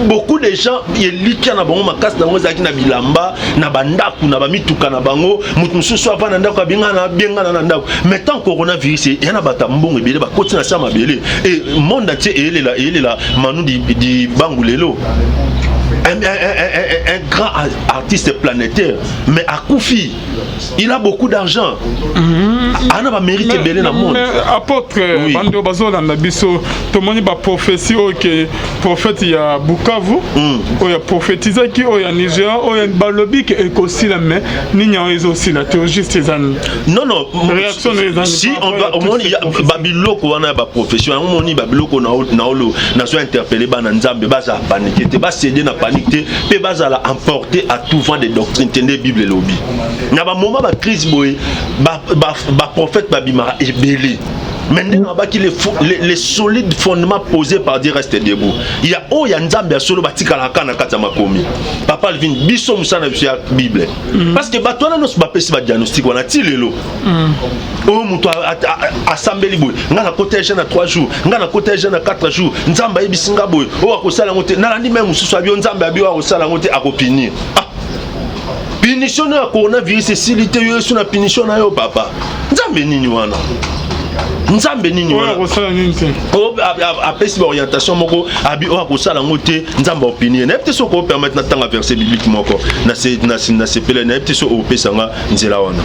Beaucoup de gens, elikya na bango makasi na bango ezalaki na bilamba, na bandako, na bamituka na bango. Moto mosusu ava na ndako, abengana, abengana na ndako. Mais tant coronavirus eya na bato ya mbongo ebele bakoti na se ya mabele e monde entier eyelela, eyelela Manu di Bangu lelo, un grand artiste planétaire, mais akufi. Il a beaucoup d'argent, ana bamérite ebele na monde. Apôtre, Oui. bando bazolanda biso, tomoni baprophétie oyo ke prophète ya Bukavu oyo aprophétisaki, oyo ya Nigeria, oyo balobi ke ekosila, mais nini yango ezosila te? Au juste eza nini? Non. Réaction na eza si par on rapport va à toutes omoni ces prophéties. Babiloko wana ya baprofession yango, omoni babiloko naolo nazo interpellé bana Nzambe, bazala panique te, bacéder na panique te, mpe bazala emporté à tout vent de doctrine te. Nde Bible elobi, na bamoment bacrise boye, baprophète babimaka ebele, mais ndenge babaki, les solides fondements posés par Dieu restent debout. Ya oyo ya Nzambe ya solo batikalaka kaka na kati ya makomi. Papa Alvin, biso mosala na biso ya Bible, parce que bato wana nyonso bapesi badiagnostic wana ti lelo oyo, moto asambeli boye, ngai nakota jeûne na 3 jours, ngai nakota jeûne na 4 jours, Nzambe ayebisi nga boye, oyo akosala yango te. Nalandi me mosusu abi, oyo Nzambe abi, oyo akosala yango te, akopunir. Ah, punition na ya coronavirus esili te, yo esu na punition na yo. Papa, Nzambe nini wana? Nzambe nini Oyo wana? Akosala nini te? Oyo apesi baorientation moko, abi oyo akosala yango te, Nzambe apunir. Nayebi te soki opermettre natanga verset biblique moko na sepele. Nayebi te soki opesanga nzela wana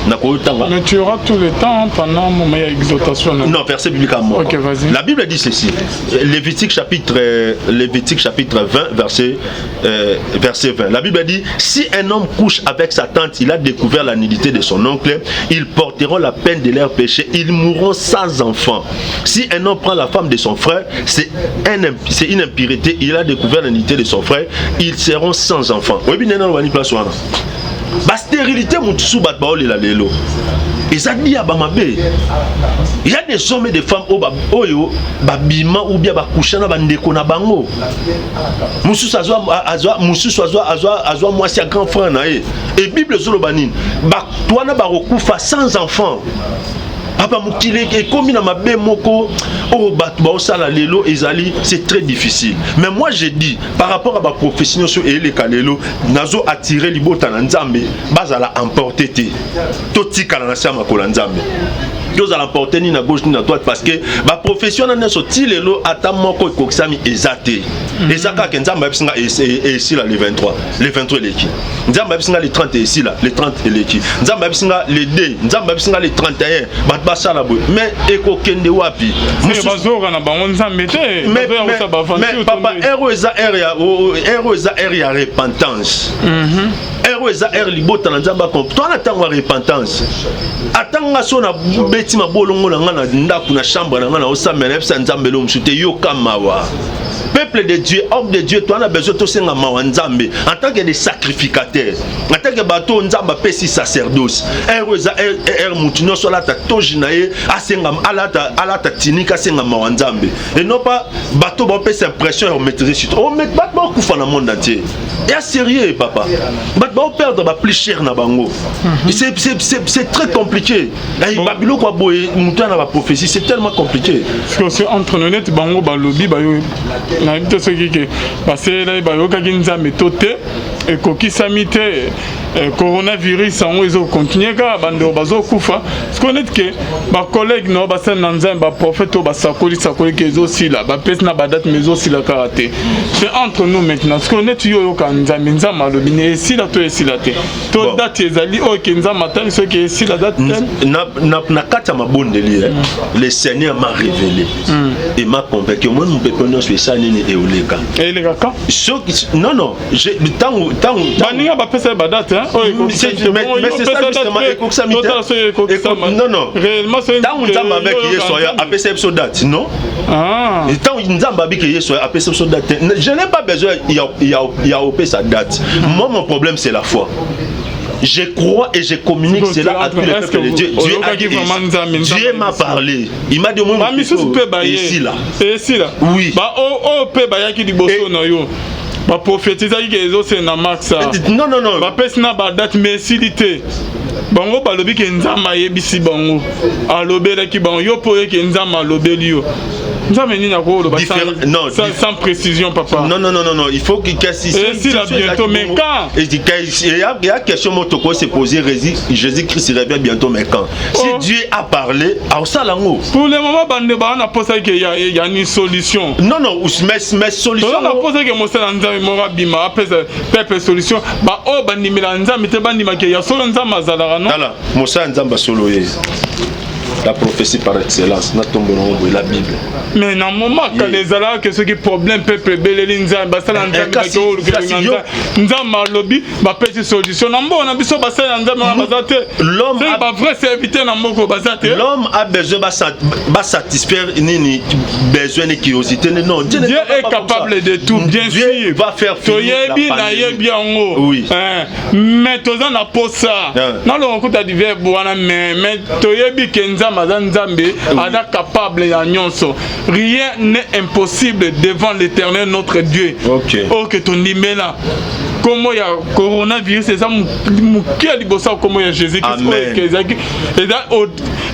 nakotanga. Mais tu auras tout le temps pendant moment ya exhortation na. Non, verset biblique à moi. Ok, vas-y. La Bible dit ceci. Lévitique chapitre 20, verset 20. La Bible dit: si un homme couche avec sa tante, il a découvert la nudité de son oncle, ils porteront la peine de leur péché, ils mourront sans enfant. Si un homme prend la femme de son frère, c'est une impureté, il a découvert la nudité de son frère, ils seront sans enfant. Oui, bien, non, on place wana. Bastérilité mosusu bato baolela lelo eza dia bamabe. Il y a des hommes et des femmes oyo babima ou bien bakusha na bandeko na bango. Mosusu azwa, mosusu azwa mwasi ya grand frère na ye. E Bible ezoloba nini? Bato wana bakokufa sans enfant. Papa, mokili ekomi na mabe moko oyo bato baosala lelo, ezali, c'est très difficile. Mais moi, je dis, par rapport à baprophétie nyonso eyeleka lelo, nazo attire libota na Nzambe, bazala emporté te, totikala na se ya makolo ya Nzambe. Tozala porte ni na gauche ni na droite, parce que baprophétie wana nyonso ti lelo, ata moko ekokisami eza te. Eza kaka Nzambe ayebisi nga esila le 23, le 23 eleki. Nzambe ayebisi nga le 30 esila, le 30 eleki. Nzambe ayebisi nga le 2, Nzambe ayebisi nga le 31 bato basala boye, mais ekokende wapi? Bazoyoka na bango Nzambe te. Mais papa, heure oyo eza heure oyo eza heure ya repentance. Heure oyo eza heure libota na Nzambe akomp to wana ntango ya repentance. Ata nga so nabeti mabolongo na nga na ndako, na chambre na nga, na osambela, nayebisa Nzambe elo mosusu te: yoka mawa. Peuple de Dieu, homme de Dieu, toana besoin tosenga mawa Nzambe en tant que des sacrificateurs, en tant que bato Nzambe apesi sacerdoce. Heure oyo eza heure mutu nyonso alata toge na ye, asenga, alata tunique, asenga mawa Nzambe, et non pas bato baopesa impression ya komaîtriser. Surtout bato baokufa na monde entier, ya sérieux papa, bato baoperdre baplus cher na bango. C'est très compliqué. Babiloko ya boye, motu na baprophétie, c'est tellement compliqué. Parce que entre nous, neti bango balobi, bayo nayebi te soki ke baselelaki, bayokaki Nzambe to te, ekokisami te. Coronavirus yango ezokontinue kaka, bandeko bazokufa. Sikoyo neti ke bacollègue na basali na Nzambe, baprophète oyo basakoli sakoli ke ezosila, bapesi na badate, mais ezosila kaka te. C'est entre nous maintenant. Sikoyo neti yo oyoka Nzambe, Nzambe alobi ne esila to esila te, to date ezali oyo ke Nzambe atali soki esila date tel? Na kati ya mabondeli, le Seigneur m'a révélé et m'a convaincu: omoni mopepe nyonso esala nini? Eoleka. Elekaka. Soki non, ntango ntango Baninga bapesa ye badate. Mais c'est ça justement, ekokisami te. Non, ntango Nzambe abeki Yesu aya, apesa biso date? Non. Ntango Nzambe abiki Yesu aya, apesa biso date? Je n'ai pas besoin ya opesa date. Moi, mon problème, c'est la foi. Je crois et je communique cela à tous les peuples de Dieu. Dieu a dit, Dieu m'a parlé. Il m'a dit, moi, misusu mpe baye. Esila. Esila. Oui. Ba oyo mpe bayaki liboso na yo, baprophétisaki ke ezosele na mars. Non, non, non. Bapesi na badate, mais esili te. Bango balobi ke Nzambe ayebisi bango, alobelaki bango. Yo mpo oyeke Nzambe alobeli yo, Nzambe nini akoloba sans précision, papa? Non, non, non, non, non, il faut que Esila bientôt, mais quand? Il y a question moko se poser: Jésus-Christ revient bientôt, mais quand? Si Dieu a parlé, akosala yango. Pour le moment, bande baa na posa ke ya ni solution. Non, non, mais solution. Toza na posa ke mosala Nzambe moko abima, apesa peuple solution. Baoyo bandimela Nzambe te, bandimake ya solo Nzambe azalaka, non? Tala, mosala Nzambe asolo ye, la prophétie par excellence, natombola ngo boye, la Bible. Mais na moment kala, ezalaka ke soki problème, peuple ebeleli Nzambe, basala Nzambe, Nzambe alobi, bapesi solution. Na mboka na biso, basala ya Nzambe wana baza te, bavrai serviteur na mboka baza te. L'homme a besoin basatisfaire nini? Besoin de curiosité? Non. Dieu, Dieu est capable de tout, bien. Dieu sûr va faire. Toyebi, nayebi yango. Mais toza na posa nalonga kuta diverbe wana, mais toyebi ke Nzambe aza Nzambe, aza capable ya nyonso. Rien n'est impossible devant l'Éternel notre Dieu. Oyo tondimela, kombo ya coronavirus eza moke ya liboso ya kombo ya Jésus Christ, oyo ezalaki eza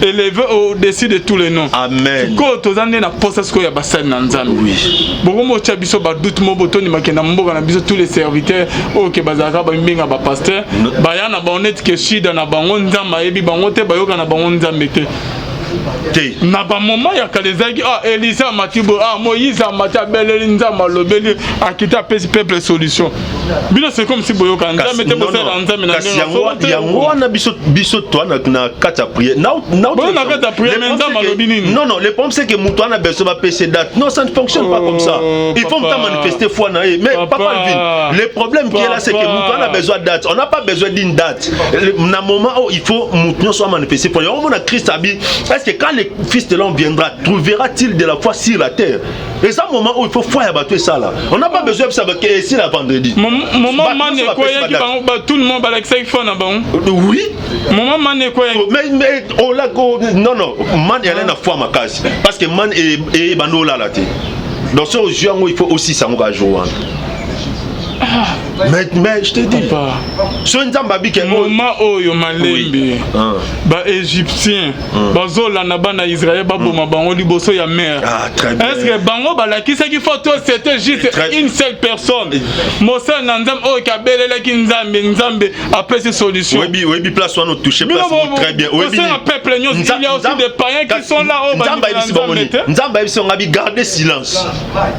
élevé au-dessus de tous les noms. Amen. Sikoyo toza nde na posa sikoyo ya basali na Nzambe. Bokomo otya biso badoute mo botondimake na mboka na biso, tous les serviteurs oyo ke bazalaka bamibenga bapasteur, baya na bango neti ke shida na bango, Nzambe ayebi bango te, bayoka na bango Nzambe te. Te. Na bamoma ya kala ezalaki: ah, Elise amati boye, ah, Moïse amati, abeleli Nzambe, alobeli, akiti, apesi peuple solution. Bino, c'est comme si boyoka Nzambe te, bosalela Nzambe na ndenge yango wana. Biso toa na kati ya prière. Boyo na kati ya prière, mais Nzambe alobi nini? Non, non, le problème, c'est que moto wana besoin bapesa date. Non, ça ne fonctionne pas comme ça. Il faut moto manifester foi na ye. Mais papa Alvin, le problème qui est là, c'est que moto wana besoin date. On n'a pas besoin d'une date na moment où il faut moto nyonso amanifester foi. Yango mona Christ abi: est-ce que quand le Fils de l'homme viendra, trouvera-t-il de la foi sur la terre? Et ça, moment où il faut foi ya bato esala, on n'a pas besoin de ça esi la vendredi. Moment mane ekweyaki bango, tout le monde balakisaki foi na bango. Oui. Moment mane ekweyaki. Mais ola, non, non, man eyale na foi makasi, parce que man eyebanda olala te. Donc so ozwi yango, il faut aussi sango ka jour wana. Mais je te dis, so Nzambe abike moment oyo malembe, baégyptien bazolanda bana Israel, baboma bango liboso ya mer. Ah, très bien. Est ce que bango balakisaki photo? C'était juste une seule personne, mosali na Nzambe oyo kabelelaki Nzambe, Nzambe apesi solution. Oyebi place wana, otouche place très bien. Oyebi peuple nyonso, il y a aussi des païens qui sont là oyo. Nzambe ayebisi bango nini? Nzambe ayebisi bango abi garder silence.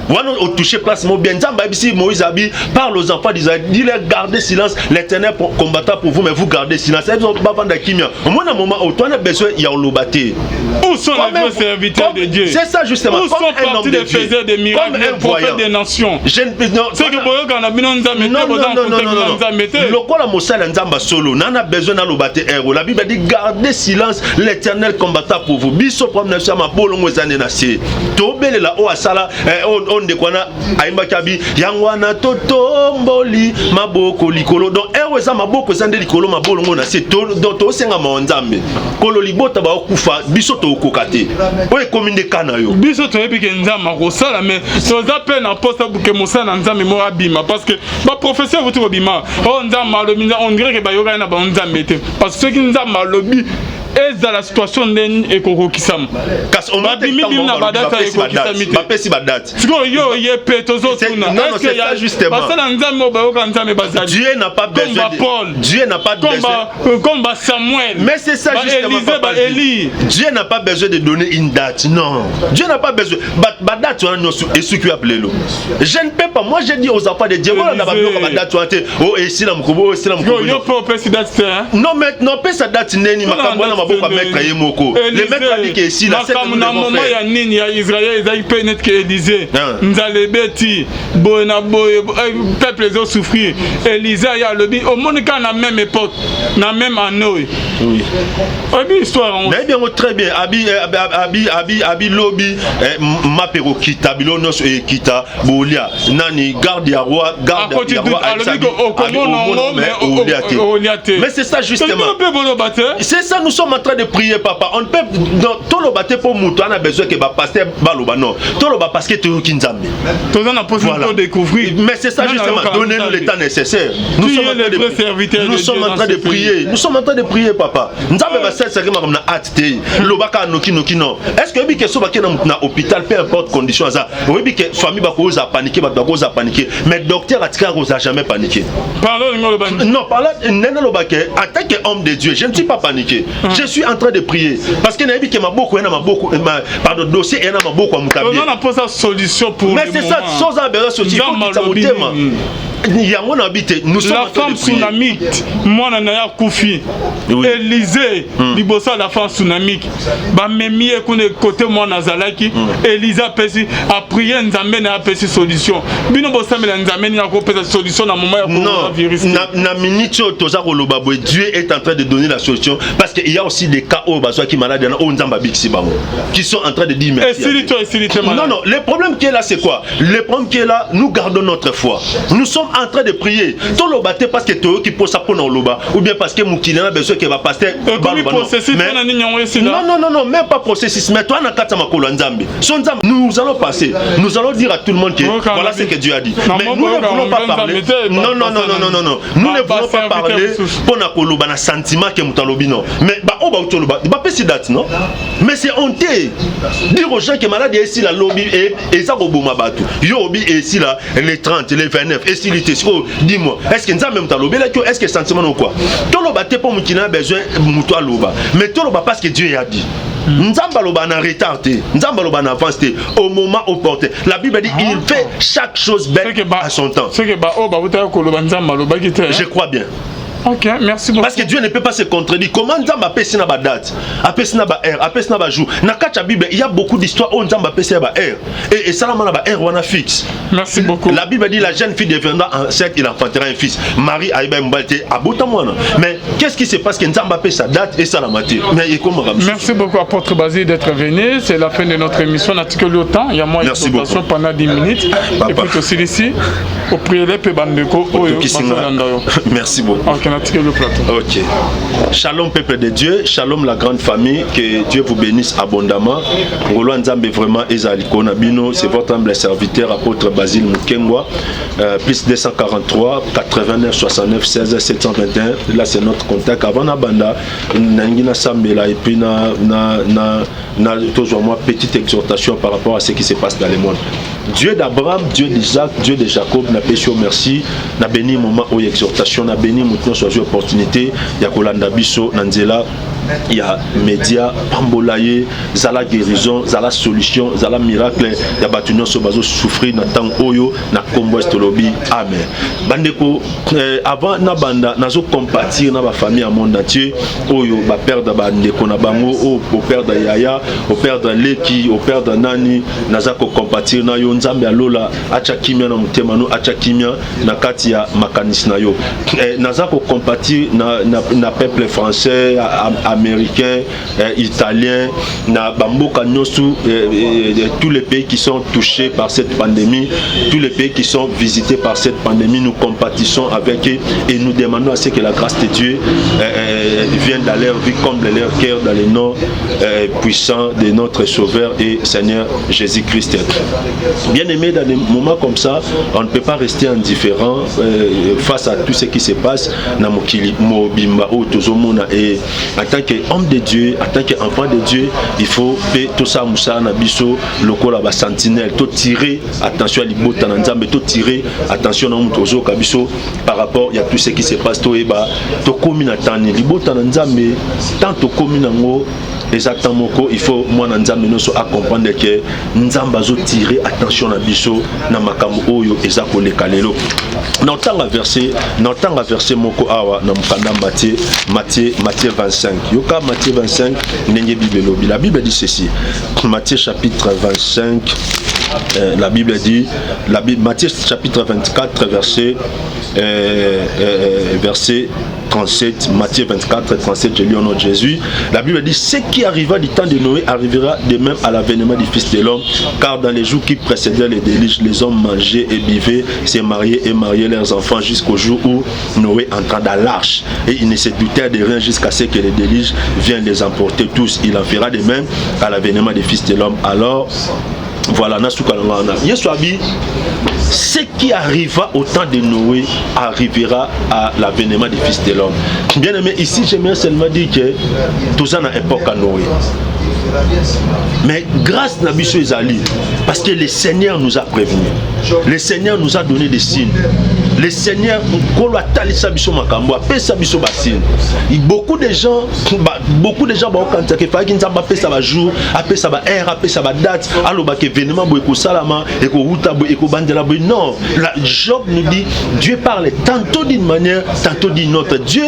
Wana otouche place mo bien. Nzambe ayebisi Moïse abi: "Parle aux enfants d'Israël, dis-leur: gardez silence, l'Éternel combattra pour vous, mais vous, gardez silence." Bavanda kimia. Omona moment oyo towana besoin ya oloba te. Où sont les vrais serviteurs de Dieu? C'est ça justement. Où sont partis les faiseurs des miracles, les prophètes des nations? C'est que boyoka na bino Nzambe te, boza na Nzambe te. Lokola mosali ya Nzambe solo nana besoin naloba te. Ero la Bible dit: "Gardez silence, l'Éternel combattra pour vous." Biso problème na biso ya mabolongo eza nde na se tobelela oyo asala oyo. Ndeko wana ayembaki abi yango wana totomboli maboko likolo. Donc ero eza maboko eza nde likolo, mabolongo na se. Donc tosengama wa Nzambe kolo libota baokufa, biso tokoka te. Oyo ekomi nde ka na yo. Biso toyebi ke Nzambe akosala, mais toza mpe na mposa ke mosala na Nzambe moko abima, parce que baprofesseur kuti kobima oyo Nzambe alobi, on dirait ke bayokani na bango Nzambe te, parce que soki Nzambe alobi, ezala situation ndeni ekokokisama. Babimi bimi na badate, ekokisami te. Bapesi badate. Sikoyo yo ye mpe tozotuna, basala Nzambe oyo bayoka Nzambe bazali? Dieu n'a pas besoin. Paul. Dieu n'a pas besoin. Comme ba Samuel. Mais c'est ça justement. Élisée, ba Élie. Dieu n'a pas besoin de donner une date, non, Dieu n'a pas besoin. Ba date wana nyonso esuki apelelo. Je ne peux pas. Moi, j'ai dit aux enfants de Dieu, voilà, na babiloko ba date wana te. O esila mokobo, o esila mokobo. Yo mpe opesi date te? Non, mais non, pesa date neni? Makambo wana maboko ya maître ye moko. Le maître a dit que esila. Makambo na moment ya nini ya Israel ezalaki mpe neti ke Élisée, nzala ebeti boye na boye, peuple ezosouffrir. Élisée aye alobi, omoni kaka na même époque, na même année oyo. Oyebi histoire yango? Nayebi yango très bien. Abi abi abi abi lobi mape ekokita, bilo nyonso ekita, bolia nani garde ya roi, garde ya roi. Alobi okomona yango, mais olia te. Mais c'est ça justement. Mpe boloba te. C'est ça, nous sommes en train de prier, papa. On ne peut toloba te mpo moto ana besoin ke bapasteur baloba. Non, toloba parce que toyoki Nzambe. Toza na posa to découvrir. Mais c'est ça justement, donnez-nous le temps nécessaire. Nous sommes en train de nous sommes en train de prier, nous sommes en train de prier, papa. Nzambe basalisaki makambo na hâte te. Lobaka noki noki, non. Est ce que oyebi ke so bakei na hôpital, peu importe condition aza, oyebi ke famille bakoza paniquer, bato bakoza paniquer, mais docteur atikaka koza jamais paniquer? Pardon? Non, par là nene alobake en tant que homme de Dieu, je ne suis pas paniqué. Je suis en train de prier parce que nayebi ke maboko ye na maboko, pardon, dossier eye na maboko ya moto. Aza na posa solution pour Mais c'est ça, soza besoin solution, il faut kitisa motema yango na bi te. Nous sommes la femme sunamite, mwana na ye akufi. Élisée liboso ya la femme sunamite, bamemi ye kuna kote mwana azalaki. Élisée apesi aprier Nzambe na ye, apesi solution. Bino bosambela Nzambe nini akopesa solution na moment ya coronavirus? Na minute oyo toza koloba boye, Dieu est en train de donner la solution, parce que il y a aussi des cas oyo bazwaki malade wana oyo Nzambe abikisi bango, qui sont en train de dire merci. Esili to esili te? Non, non, le problème qui est là, c'est quoi? Le problème qui est là, nous gardons notre foi, nous sommes en train de prier. Toloba te parce que toyoki mposa mpona oloba ou bien parce que mokili na besoin ke bapasteur baloba. Non, non, non, non, même pas processus, mais toi na kati ya makolo ya Nzambe, so Nzambe, nous allons passer, nous allons dire à tout le monde que voilà ce que Dieu a dit. Mais nous ne voulons pas parler, non, non, non, non, non, non, non, nous ne voulons pas parler mpona koloba na sentiment ke moto alobi. Non, mais baoyo bauti oloba bapesi date, non, mais c'est honteux dire aux gens que malade esila lobi, eza koboma bato. Yo obi esila le 30, le 29, esili te. Sikoyo dis-moi, est ce que Nzambe moto alobelaki yo? Est ce que sentiment no quoi? Toloba te mpo mokili na besoin moto aloba, mais toloba parce que Dieu a dit. Nzambe aloba na retard te, Nzambe aloba na avance te, au moment opportun. La Bible dit: "Il fait chaque chose belle à son temps." C'est que baoyo bautaka koloba, Nzambe alobaki te. Je crois bien. Ok, merci beaucoup. Parce que Dieu ne peut pas se contredire. Comment Nzambe apesi na ba date, apesi na ba heure, apesi na ba jour? Na kati ya Bible, il y a beaucoup d'histoires où Nzambe apesi ya ba heure. Et esalama na ba heure wana fixe. Merci beaucoup. La Bible dit: "La jeune fille deviendra enceinte, il enfantera un fils." Marie ayeba mobali te, abota mwana. Mais qu'est-ce qui se passe que Nzambe apesa date esalama te? Mais ekomaka. Merci beaucoup, apôtre Basile, d'être venu. C'est la fin de notre émission. On a le temps. Il y a moins d'exhortation pendant 10 minutes. Papa. Et puis aussi ici, au prier pe bandeko oyo. Merci beaucoup. Ok. Natikeli le plateau. Ok. Shalom peuple de Dieu, shalom la grande famille, que Dieu vous bénisse abondamment. Ngolu Nzambe vraiment ezali na bino, c'est votre humble serviteur apôtre Basile Mukengwa, plus 243 89 69 16 721. Là c'est notre contact. Avant na banda nangi na sambela et puis na toujours moi petite exhortation par rapport à ce qui se passe dans le monde. Dieu d'Abraham, Dieu d'Isaac, Dieu de Jacob, na pesi merci, na béni moment oyo exhortation, na béni mutu nyonso azwi opportunité ya kolanda biso na nzela ya média. Pambola ye, zala guérison, zala solution, zala miracle ya bato nyonso bazosouffrir na ntango oyo, na nkombo esi tolobi amen. Bandeko, avant na banda, nazocompatir na bafamille ya monde entier oyo baperdre bandeko na bango, oyo operdre yaya, operdre leki, operdre nani. Naza kocompatir na yo. Nzambe alola atya kimia na motema no, atya kimia na kati ya makanisi na yo. Naza kocompatir na peuple français, américain, italien, na bamboka nyonso, tous les pays qui sont touchés par cette pandémie, tous les pays qui sont visités par cette pandémie. Nous compatissons avec eux et nous demandons à ce que la grâce de Dieu vienne dans leur vie, comble leur cœur dans le nom puissant de notre Sauveur et Seigneur Jésus-Christ. Bien aimé, dans des moments comme ça, on ne peut pas rester indifférent face à tout ce qui se passe na mokili mobimba oyo tozomona. Et en tant qu'homme de Dieu, en tant qu'enfant de Dieu, il faut mpe tosala mosala na biso lokola basentinelle, totirer attention ya libota na Nzambe, totirer attention na moto ozoyoka biso par rapport ya tout ce qui se passe. Toyeba tokómi na tani libota na Nzambe, tant tokómi nango eza temps moko il faut mwana Nzambe nyonso acomprendre ke Nzambe azotire attention na biso na makambo oyo eza koleka lelo. Na otanga verset moko awa na mokanda Matthieu 25. Yoka Matthieu 25 ndenge Bible elobi. La Bible dit ceci, Matthieu chapitre 25, la Bible dit, la Bible, Matthieu chapitre 24, verset 37, Matthieu 24, 37, je lis au nom de Jésus. La Bible dit: Ce qui arriva du temps de Noé arrivera de même à l'avènement du Fils de l'homme, car dans les jours qui précédaient le déluge, les hommes mangeaient et buvaient, se mariaient et mariaient leurs enfants jusqu'au jour où Noé entra dans l'arche. Et ils ne se doutèrent de rien jusqu'à ce que le déluge vienne les emporter tous. Il en fera de même à l'avènement du Fils de l'homme. Alors, voilà, nasuka na wana. Yesu alobi: ce qui arriva au temps de Noé arrivera à l'avènement du Fils de l'homme. Bien aimé, ici j'aimerais seulement dire que toza na époque à Noé. Mais grâce na biso ezali parce que le Seigneur nous a prévenu. Le Seigneur nous a donné des signes. Le Seigneur Nkolo atalisa biso makambo, apesa biso basigne. Beaucoup de gens baokanisaka efalaki Nzambe apesa bajour, apesa baheure, apesa badate, alobaka événement boye ekosalama, ekowuta boye, ekobandela boye. Non, la, Job nous dit: Dieu parle tantôt d'une manière, tantôt d'une autre. Dieu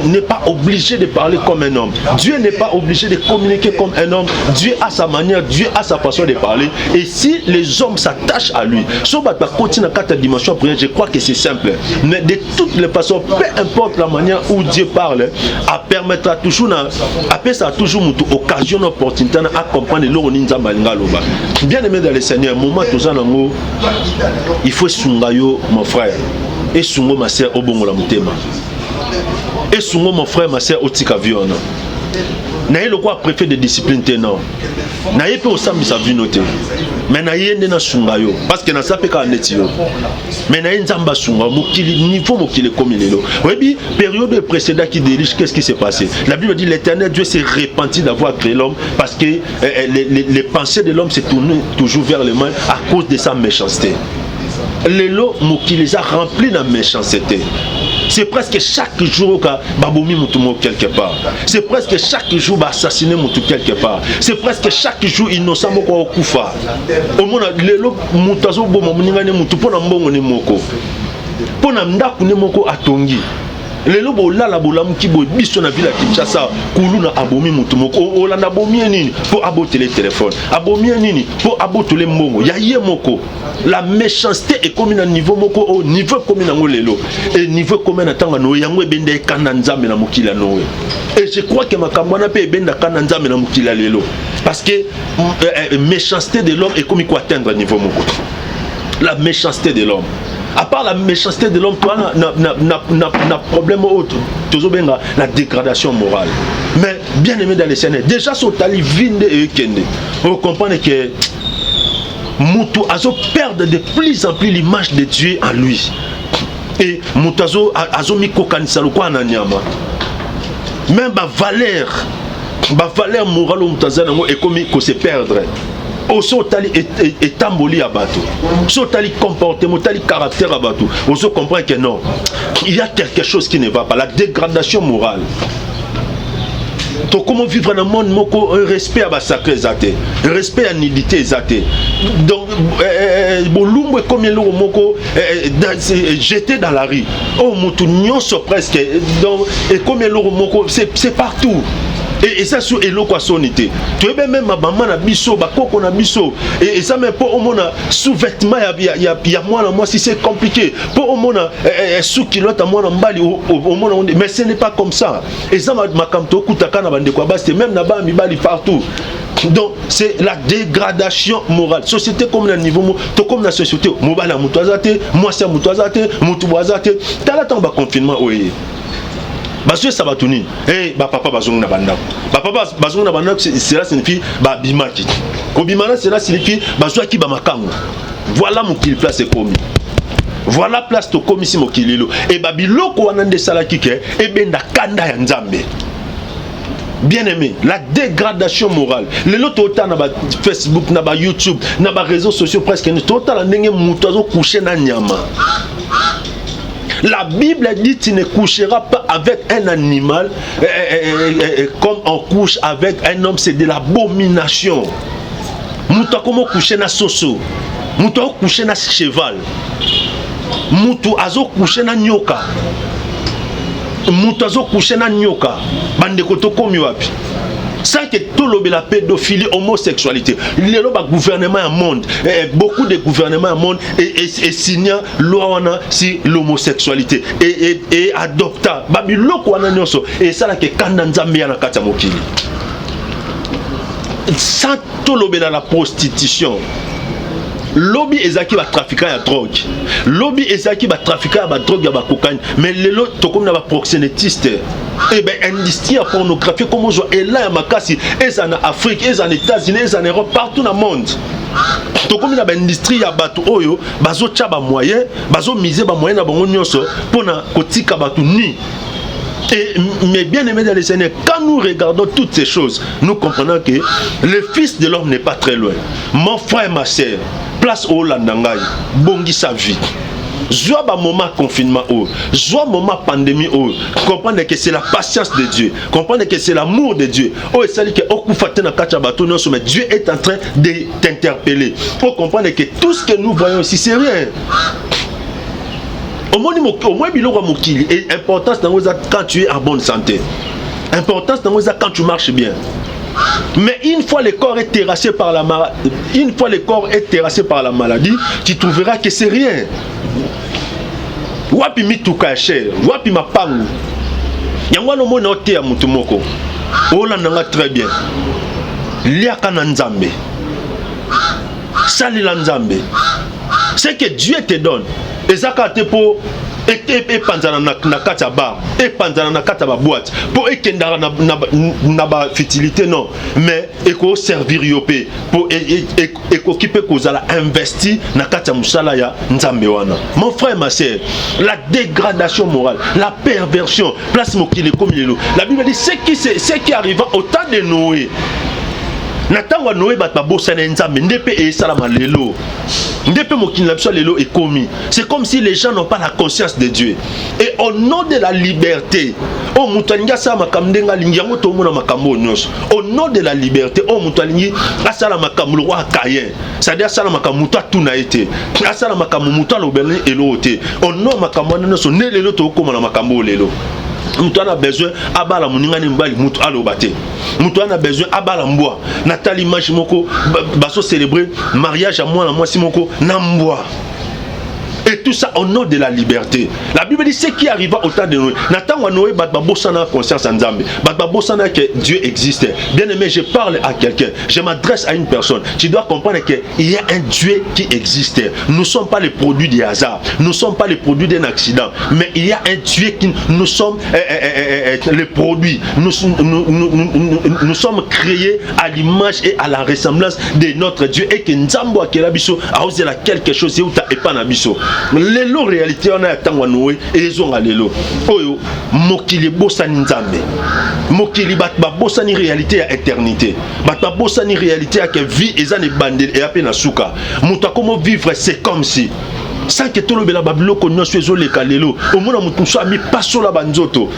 n'est pas obligé de parler comme un homme. Dieu n'est pas obligé de communiquer comme un homme. Dieu a sa manière, Dieu a sa façon de parler. Et si les hommes s'attachent à lui, so bato bakoti na kati ya dimension ya prière, je crois que c'est simple. Mais de toutes les façons, peu importe la manière où Dieu parle, apermettra toujours na apesaka toujours moto occasion na opportunité na acomprendre eloko nini Nzambe alinga aloba. Bien aimé dans le Seigneur, moment toza nango, il faut esunga yo mon frère, esungo ma sœur, obongola motema, esungo mon frère, ma sœur, otika vie wana. Na ye lokola préfet de discipline te, non, na ye mpe osambisa bino te, mais na ye nde nasunga yo parce que naza mpe kaka neti yo. Mais na ye Nzambe asunga mokili, niveau mokili ekomi lelo. Oyebi période oyo précédaki déluge, qu'est-ce qui s'est passé? La Bible dit: l'Éternel Dieu s'est repenti d'avoir créé l'homme parce que les pensées de l'homme se tournaient toujours vers le mal à cause de sa méchanceté. Lelo mokili eza rempli na méchanceté. C'est presque chaque jour ka babomi mutu moko quelque part. C'est presque chaque jour baassassine mutu quelque part. C'est presque chaque jour innocent moko akokufa. Omona lelo mutu azoboma moninga ne mutu mpo na mbongo ne moko, mpo na ndako ne moko atongi. Lelo bolala, bolamuki boye, biso na ville ya Kinshasa, kuluna abomi motu moko. Olanda abomi ye nini? Mpo abotele telefone. Abomi ye nini? Mpo abotole mbongo ya ye moko. La méchanceté ekomi na niveau moko oyo niveau ekomi nango lelo e niveau ekomi na ntango ya Noe. Yango ebenda ekanda Nzambe na mokili ya Noe. Et je crois que makambo wana mpe ebendaka na Nzambe na mokili ya lelo parce que méchanceté de l'homme ekomi koatteindre niveau moko. La méchanceté de l'homme. À part la méchanceté de l'homme, toi, na, na, na, na, na problème autre, tozobenga la dégradation morale. Mais bien aimé dans le Seigneur, déjà sotali vinde et kende, vous comprenez que mutu azo perdre de plus en plus l'image de Dieu en lui. Et mutu azo azo mikokanisa lokola na nyama. Même ba valeur morale oyo mutu aza nango ekomi ko se perdre. Oso otali etamboli ya bato, so otali comportement, otali caractère ya bato, ozo comprendre que non, il y a quelque chose qui ne va pas. La dégradation morale. Tokoma vivre na monde moko, respect ya basacré eza te, respect ya nudité eza te. Donc bolumbu ekomi eloko moko jeté dans la rue, oyo motu nyonso presque. Donc ekomi eloko moko, c'est partout. Eza so eloko ya soni te. Toyebi même bamama na biso, bakoko na biso, eza même mpo omona sous-vêtement ya mwana mwasi, c'est compliqué. Mpo omona sous-culotte ya mwana mobali, omona. Mais ce n'est pas comme ça. Eza makambo tokutaka na bandeko ya basi te, même na bana mibali, partout. Donc c'est la dégradation morale. Société comme na niveau tokomi na société, mobali ya moto aza te, mwasi ya moto aza te, motu bo aza te. Tala ntango baconfinement oyo bazoyesa bato nini? Hey, bapapa bazongi na bandako, bapapa bazongi na bandako, cela signifie babimaki kobima na, cela signifie bazwaki bamakango. Voilà mokili place ekomi, voilà place tokomisi mokili lelo. E babiloko wana nde esalaki ke ebenda kanda ya Nzambe. Bien aimé, la dégradation morale. Lelo totala na ba Facebook, na ba YouTube, na ba réseaux sociaux, presque totala ndenge moto azocoucher na nyama. La Bible dit: tu ne coucheras pas avec un animal comme on couche avec un homme, c'est de l'abomination. Moto akoma coucher na soso, moto akocoucher na cheval, moto azocoucher na nyoka, moto azocoucher na nyoka. Bandeko, tokomi wapi? Sans que tolobela pédophilie, homosexualité. Lelo bagouvernement ya monde, beaucoup de gouvernement ya monde esigna loi wana sur l'homosexualité et adopta babiloko wana nyonso. Esalaka ekanda Nzambe ya na kati ya mokili. Sans tolobela la prostitution. Lobi ezalaki batrafiquant ya drogue, lobi ezalaki batrafiquant ya badrogue, ya bacocaïne, mais lelo tokomi na baproxénétiste. E baindustrie ya pornographie komi ozwa ela ya makasi, eza na Afrique, eza na États-Unis, eza na Europe, partout na monde. Tokomi na baindustrie ya bato oyo bazotya bamoyen, bazomiser bamoyen na bango nyonso mpona kotika bato ni. Et, mais bien aimé dans le Seigneur, quand nous regardons toutes ces choses, nous comprenons que le Fils de l'homme n'est pas très loin. Mon frère, ma soeur, place olanda ngai, bongisa vie. Zwa ba moment confinement oyo, zwa moment pandémie oyo, comprendre que c'est la patience de Dieu, comprendre que c'est l'amour de Dieu oyo esali ke okufa te na kati ya bato nyonso. Mais Dieu est en train de t'interpeller pour comprendre que tout ce que nous voyons ici, c'est rien. Omoni, omoi biloko ya mokili, importance nango eza quand tu es en bonne santé, importance nango eza quand tu marches bien. Mais une fois le corps est terrassé par la maladie, tu trouveras que c'est rien. Wapi mituka ya cher? Wapi mapangu? Yango wana omoni oteya motu moko olandanga très bien. Liaka na Nzambe, salela Nzambe. Ce que Dieu te donne eza kaka te mpo epanzana na kati ya bar, epanzana na kati ya baboîte, mpo ekendaka na bafutilité, non, mais ekoservir yo mpe mpo ekoki mpe kozala investi na kati ya mosala ya Nzambe wana. Mon frère, ma sœur, la dégradation morale, la perversion, place mokili ekomi lelo. La Bible dit ce qui arriva au temps de Noé. Na ntango ya Noé, bato babosana Nzambe. Nde mpe esalama lelo, nde mpe mokili na biso lelo ekomi. C'est comme si les gens n'ont pas la conscience de Dieu. Et au nom de la liberté oyo moto alingi asala makambo ndenge alingi, yango tomona makambo oyo nyonso. Au nom de la liberté oyo moto alingi asala makambo lokola Caïn, c'est-à-dire asala makambo moto atuna ye te, asala makambo moto alobela eloko te. Au nom makambo wana nyonso, nde lelo tokóma na makambo oyo. Lelo moto ana besoin abala moninga ni mobali, moto aloba te. Moto ana besoin abala mbwa. Natali image moko, bazocélébrer mariage ya mwana mwasi moko na mbwa. Et tout ça au nom de la liberté. La Bible dit ce qui arriva au temps de Noé. Na ntango ya Noé, bato babosana conscience ya Nzambe, bato babosana que Dieu existe. Bien aimé, je parle à quelqu'un, je m'adresse à une personne. Tu dois comprendre qu'il y a un Dieu qui existe. Nous ne sommes pas les produits du hasard, nous ne sommes pas les produits d'un accident, mais il y a un Dieu qui nous sommes les produits. Nous, nous, nous, nous sommes créés à l'image et à la ressemblance de notre Dieu et que Nzambe akela biso aozela quelque chose euta epa na biso. Lelo, réalité wana ya ntango ya Noé ezonga lelo oyo. Mokili ebosani Nzambe, mokili bato babosani réalité ya éternité, bato babosani réalité ya que vie eza na ebandeli, eya mpe na suka. Moto akomo vivre, c'est comme si sans que tolobela babiloko nyonso ezoleka lelo. Omona moto mosusu amipasola banzoto.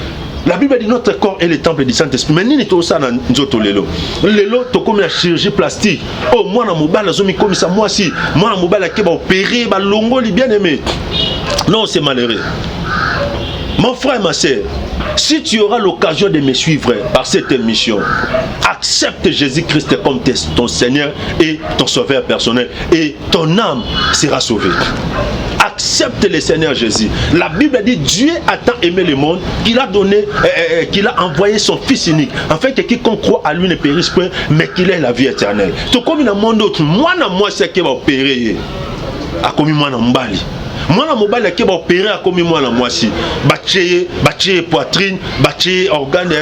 La Bible dit: notre corps est le temple du Saint-Esprit. Mais nini tozosala na nzoto lelo? Lelo tokomi na chirurgie plastique. Oyo mwana mobali azomikomisa mwasi, mwana mobali ake baopérer, balongoli. Bien aimé, non, c'est malheureux. Mon frère, ma sœur, si tu auras l'occasion de me suivre par cette émission, accepte Jésus-Christ comme ton Seigneur et ton Sauveur personnel et ton âme sera sauvée. Accepte le Seigneur Jésus. La Bible dit: Dieu a tant aimé le monde qu'il a donné, qu'il a envoyé son Fils unique, afin que quiconque croit à lui ne périsse point, mais qu'il ait la vie éternelle. Tout comme dans le monde autre, moi, moi, c'est qui va opérer. Akomi mwana mobali, mwana mobali ake baopérer, akomi mwana mwasi, batie ye poitrine, batie ye organe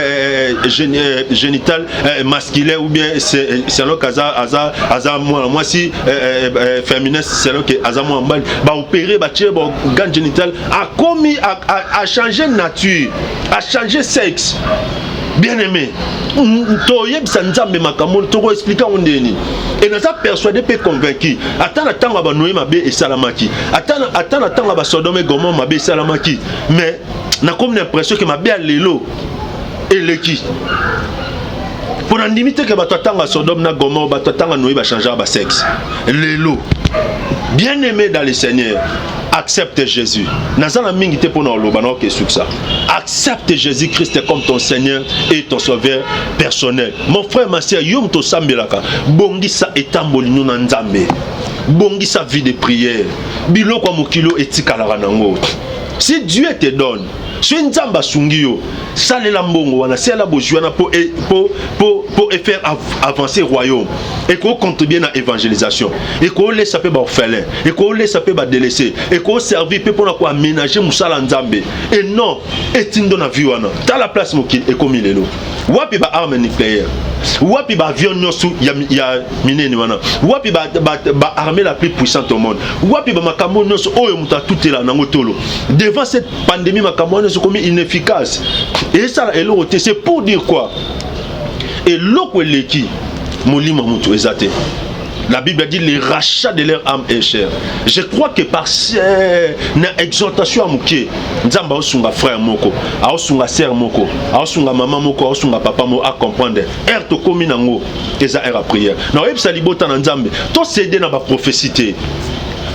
génital masculin ou bien selon que aza mwana mwasi, féminin selon que aza mwana mobali. Baopérer, batie ye baorgane génital, akomi achanger nature, achanger sexe. Bien aimé, toyebisa Nzambe makambo, tokoexpliquer yango ndeni? E naza persuadé mpe convaincu, ata na ntango ya baNoé mabe esalamaki, ata na ntango ya baSodome Gomore mabe esalamaki, mais nakomi na impression que mabe ya lelo eleki, mpo na ndimi te que bato atanga ya Sodome na Gomore, bato atanga Noé bachangeaka basexe lelo. Bien aimé dans le Seigneur, accepte Jésus. Naza na mingi te mpona oloba na oke succès. Accepte Jésus Christ comme ton Seigneur et ton Sauveur personnel. Mon frère, ma sœur, yo moto osambelaka, bongisa etamboli no na Nzambe, bongisa vie de prière. Biloko ya mokili etikalaka nango. Si Dieu te donne, soki Nzambe asungi yo, salela mbongo wana, salela bozwi wana mpo efaire avancer royaume. Ekocontribuer na évangélisation, ekolesa mpe baorphelin, ekolesa mpe badélaissé, ekoservir mpe mpona koaménager mosala Nzambe. E non etindo na vie wana. Tala place mokili ekomi lelo. Wapi baarme nucléaire? Wapi baavion nyonso ya minene wana? Wapi baarmée ba la plus puissante au monde? Wapi bamakambo nyonso oyo moto atutela nango tolo? Devant cette pandémie, makambo wana nyonso ekomi inefficace, esala eloko te. C'est pour dire quoi? Eloko eleki molimo ya moto eza te. La Bible dit: le rachat de leur âme est cher. Je crois que par na exhortation ya moke, Nzambe aosunga frère moko, aosunga sœur moko, aosunga mama moko, aosunga papa moko acomprendre heure tokomi nango eza heure ya prière. Na oyebisa libota na Nzambe, tocéder na baprophétie te,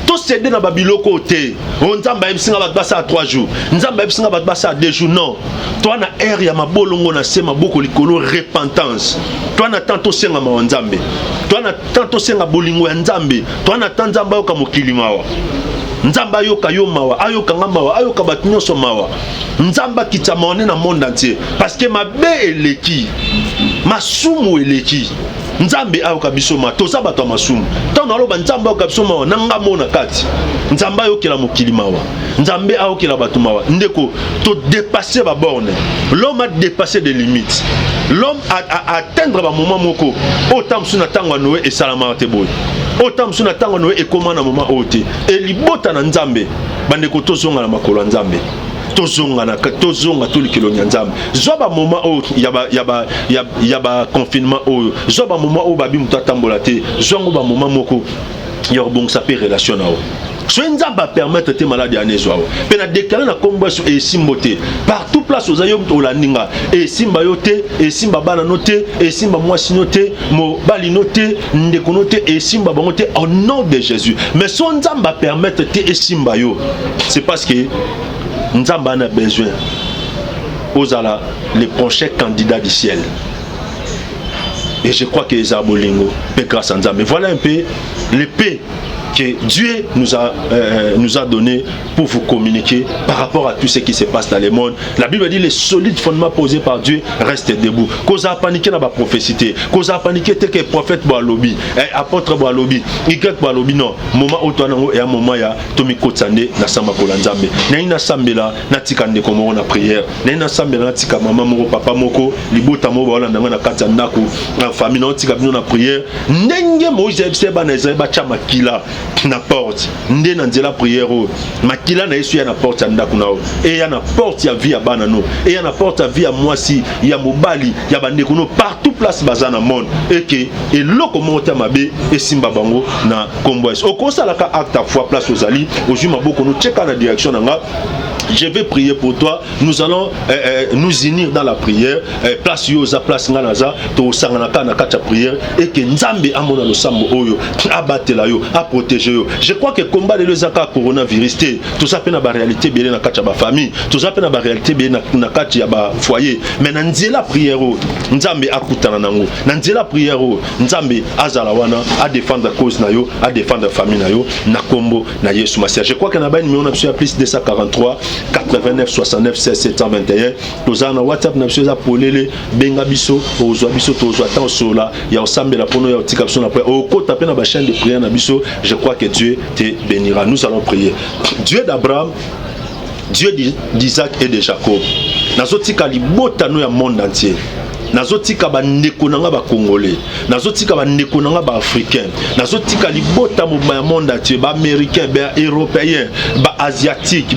tocéder na babiloko te. O Nzambe ayebisinga bato basala 3 jours, Nzambe ayebisinga bato basala 2 jours. Non, toa na heure ya mabolongo na se, maboko likolo, repentance. Toa na temps tosenga mawa Nzambe, toa na temps tosenga bolingo ya Nzambe, toa na temps Nzambe ayoka mokili mawa. Nzambe ayoka yo mawa, ayoka nga mawa, ayoka bato nyonso mawa. Nzambe akitisa mawa nde na monde entier, parce que mabe eleki, masumu eleki. Nzambe ayoka biso mawa, toza bato ya masumu. Ntango naloba Nzambe ayoka biso mawa, na ngambo na kati, Nzambe ayokela mokili mawa, Nzambe ayokela bato mawa. Ndeko, todépasser baborne. L'homme a dépassé des limites, l'homme a atteindre bamoment moko oyo ntango mosusu na ntango ya Noé esalamaka te boye, oyo ntango mosusu na ntango ya Noé ekóma na moment oyo te. Elibota na Nzambe, bandeko, tozonga na makolo ya Nzambe, tozonga na tozonga tolikelo ya Nzambe. Zwa bamoment oyo ya baconfinement oyo, zwa bamoment oyo babi moto atambola te, zwa yango bamoment moko ya kobongisa mpe relation na yo. Soki Nzambe apermettre te maladie wana ezwa yo mpe na déclare na nkombo Yesu, esimbo te. Partout place oza, yo moto olandi nga, esimba yo te, esimba bana no te, esimba mwasi no te, mobali no te, ndeko no te, esimba bango te au nom de Jésus. Mais so Nzambe apermettre te esimba yo, c'est parce que Nzambe ana besoin ozala le prochain candidat du ciel. Et je crois que eza bolingo mpe grâce à Nzambe. Voilà un peu le p Que Dieu nous a donné pour vous communiquer par rapport à tout ce qui se passe dans le monde. La Bible dit: les solides fondements posés par Dieu restent debout. Koza paniquer na ba prophétie te. Koza paniquer te que prophète bo alobi, apôtre bo alobi, Y bo alobi, non. Moment oyo nango ya moment ya tomikotisa nde na samba kola Nzambe. Nayi nasambela, natika ndeko moko na prière. Nayi nasambela, natika mama moko, papa moko, libota moko baolanda nga na kati ya ndako, na famille, naotika bino na prière. Ndenge Moïse ayebisa bana Israel batya makila na porte, nde na nzela prière oyo makila na Yesu ya na porte ya ndako na yo, eya na porte ya vie ya bana no, eya na porte ya vie ya mwasi, ya mobali, ya bandeko no, partout place baza na monde, eke eloko moko te mabe esimba bango na nkombo ya Yesu. Okosalaka acte ya foi place ozali, ozwi maboko no, tieka na direction na nga, je vais prier pour toi. Nous allons nous unir dans la prière. Place yo oza, place nga naza, tosangana kaka na kati ya prière et que Nzambe amona losambo oyo, abatela yo, aprotéger yo. Je crois que combat lelo eza kaka coronavirus te. Toza mpe na baréalité ebele na kati ya bafamille, toza mpe na baréalité ebele na kati ya bafoyer, mais na nzela prière oyo Nzambe akutana nango, na nzela prière oyo Nzambe azala wana, adéfendre cause na yo, adéfendre famille na yo na kombo na Yesu Masiya. Je crois que na ba numéro na biso ya plus 243 89 69 16 721, tozala na WhatsApp na biso, eza polele. Benga biso, ozwa biso, tozwa temps osola ya osambela mpono ya otika biso na prière, okota mpe na bachaîne de prière na biso. Je crois que Dieu te bénira. Nous allons prier. Dieu d'Abraham, Dieu d'Isaac et de Jacob, nazotika libota no ya monde entier, nazotika bandeko na nga bacongolais, nazotika bandeko na nga baafricain, nazotika libota mobima ya monde entier, baaméricain, baeuropéen, baasiatique,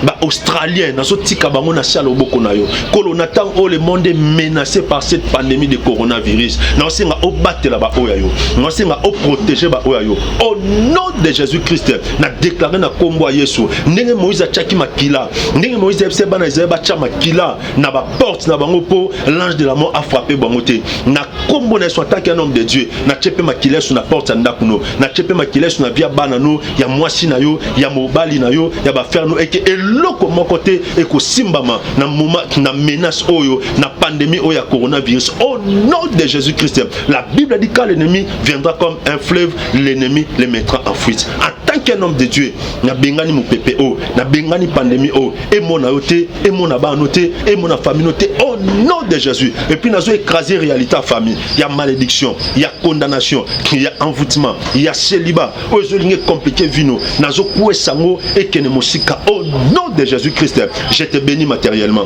baaustralien, nazotika bango na se ya loboko na yo, Kolo. Na ntango oyo le monde est menacé par cette pandémie de coronavirus, naosenga obatela baoyo ya yo, naosenga oprotéger baoyo ya yo au nom de Jésus Christ. Na déclare na nkombo ya Yesu, ndenge Moïse atiaki makila, ndenge Moïse ayebisi bana Israel batya makila na baporte na bango mpo l'ange de la mort afrappe bango te, na nkombo na Yesu, en tant qu'un homme de Dieu, natie mpe makila Yesu na porte ya ndako no, natie mpe makila Yesu na vie ya bana no, ya mwasi na yo, ya mobali na yo, ya bafrère no, eke eloko moko te ekosimbama na moment na menace oyo, na pandémie oyo ya coronavirus, au nom de Jésus Christ. La Bible dit: quand l'ennemi viendra comme un fleuve, l'ennemi le mettra en fuite. En tant qu'un homme de Dieu, nabengani mopepe oyo, nabengani pandémie oyo, emona yo te, emona bana no te, emona famille no te, au nom de Jésus. Et puis nazo écraser réalité ya famille, ya malédiction, ya condamnation, ya envoûtement, ya célibat oyo ezolingi compliqué vie no, nazokwesa yango ekende mosika au nom de Jésus Christ. Je te bénis matériellement,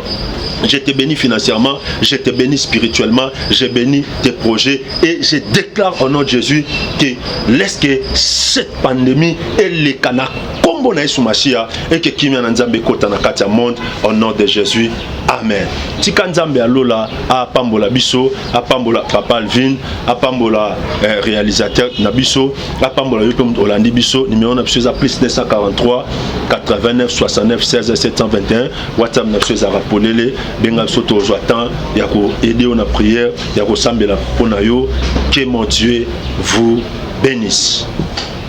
je te bénis financièrement, je te bénis spirituellement, je bénis tes projets et je déclare au nom de Jésus que laisse que cette pandémie eleka na kombo na Yesu Masiya, eke kimia na Nzambe ekota na kati ya monde au nom de Jésus. Amen. Tika Nzambe alola apambola biso, apambola papa Alvin, apambola réalisateur na biso, apambola yo mpe moto olandi biso. Numéro na biso eza plus 243 89 69 16 721. WhatsApp na biso ezalaka polele. Benga biso, tozwa temps ya koaider yo na prière, ya kosambela mpo na yo. Que mon Dieu vous bénisse.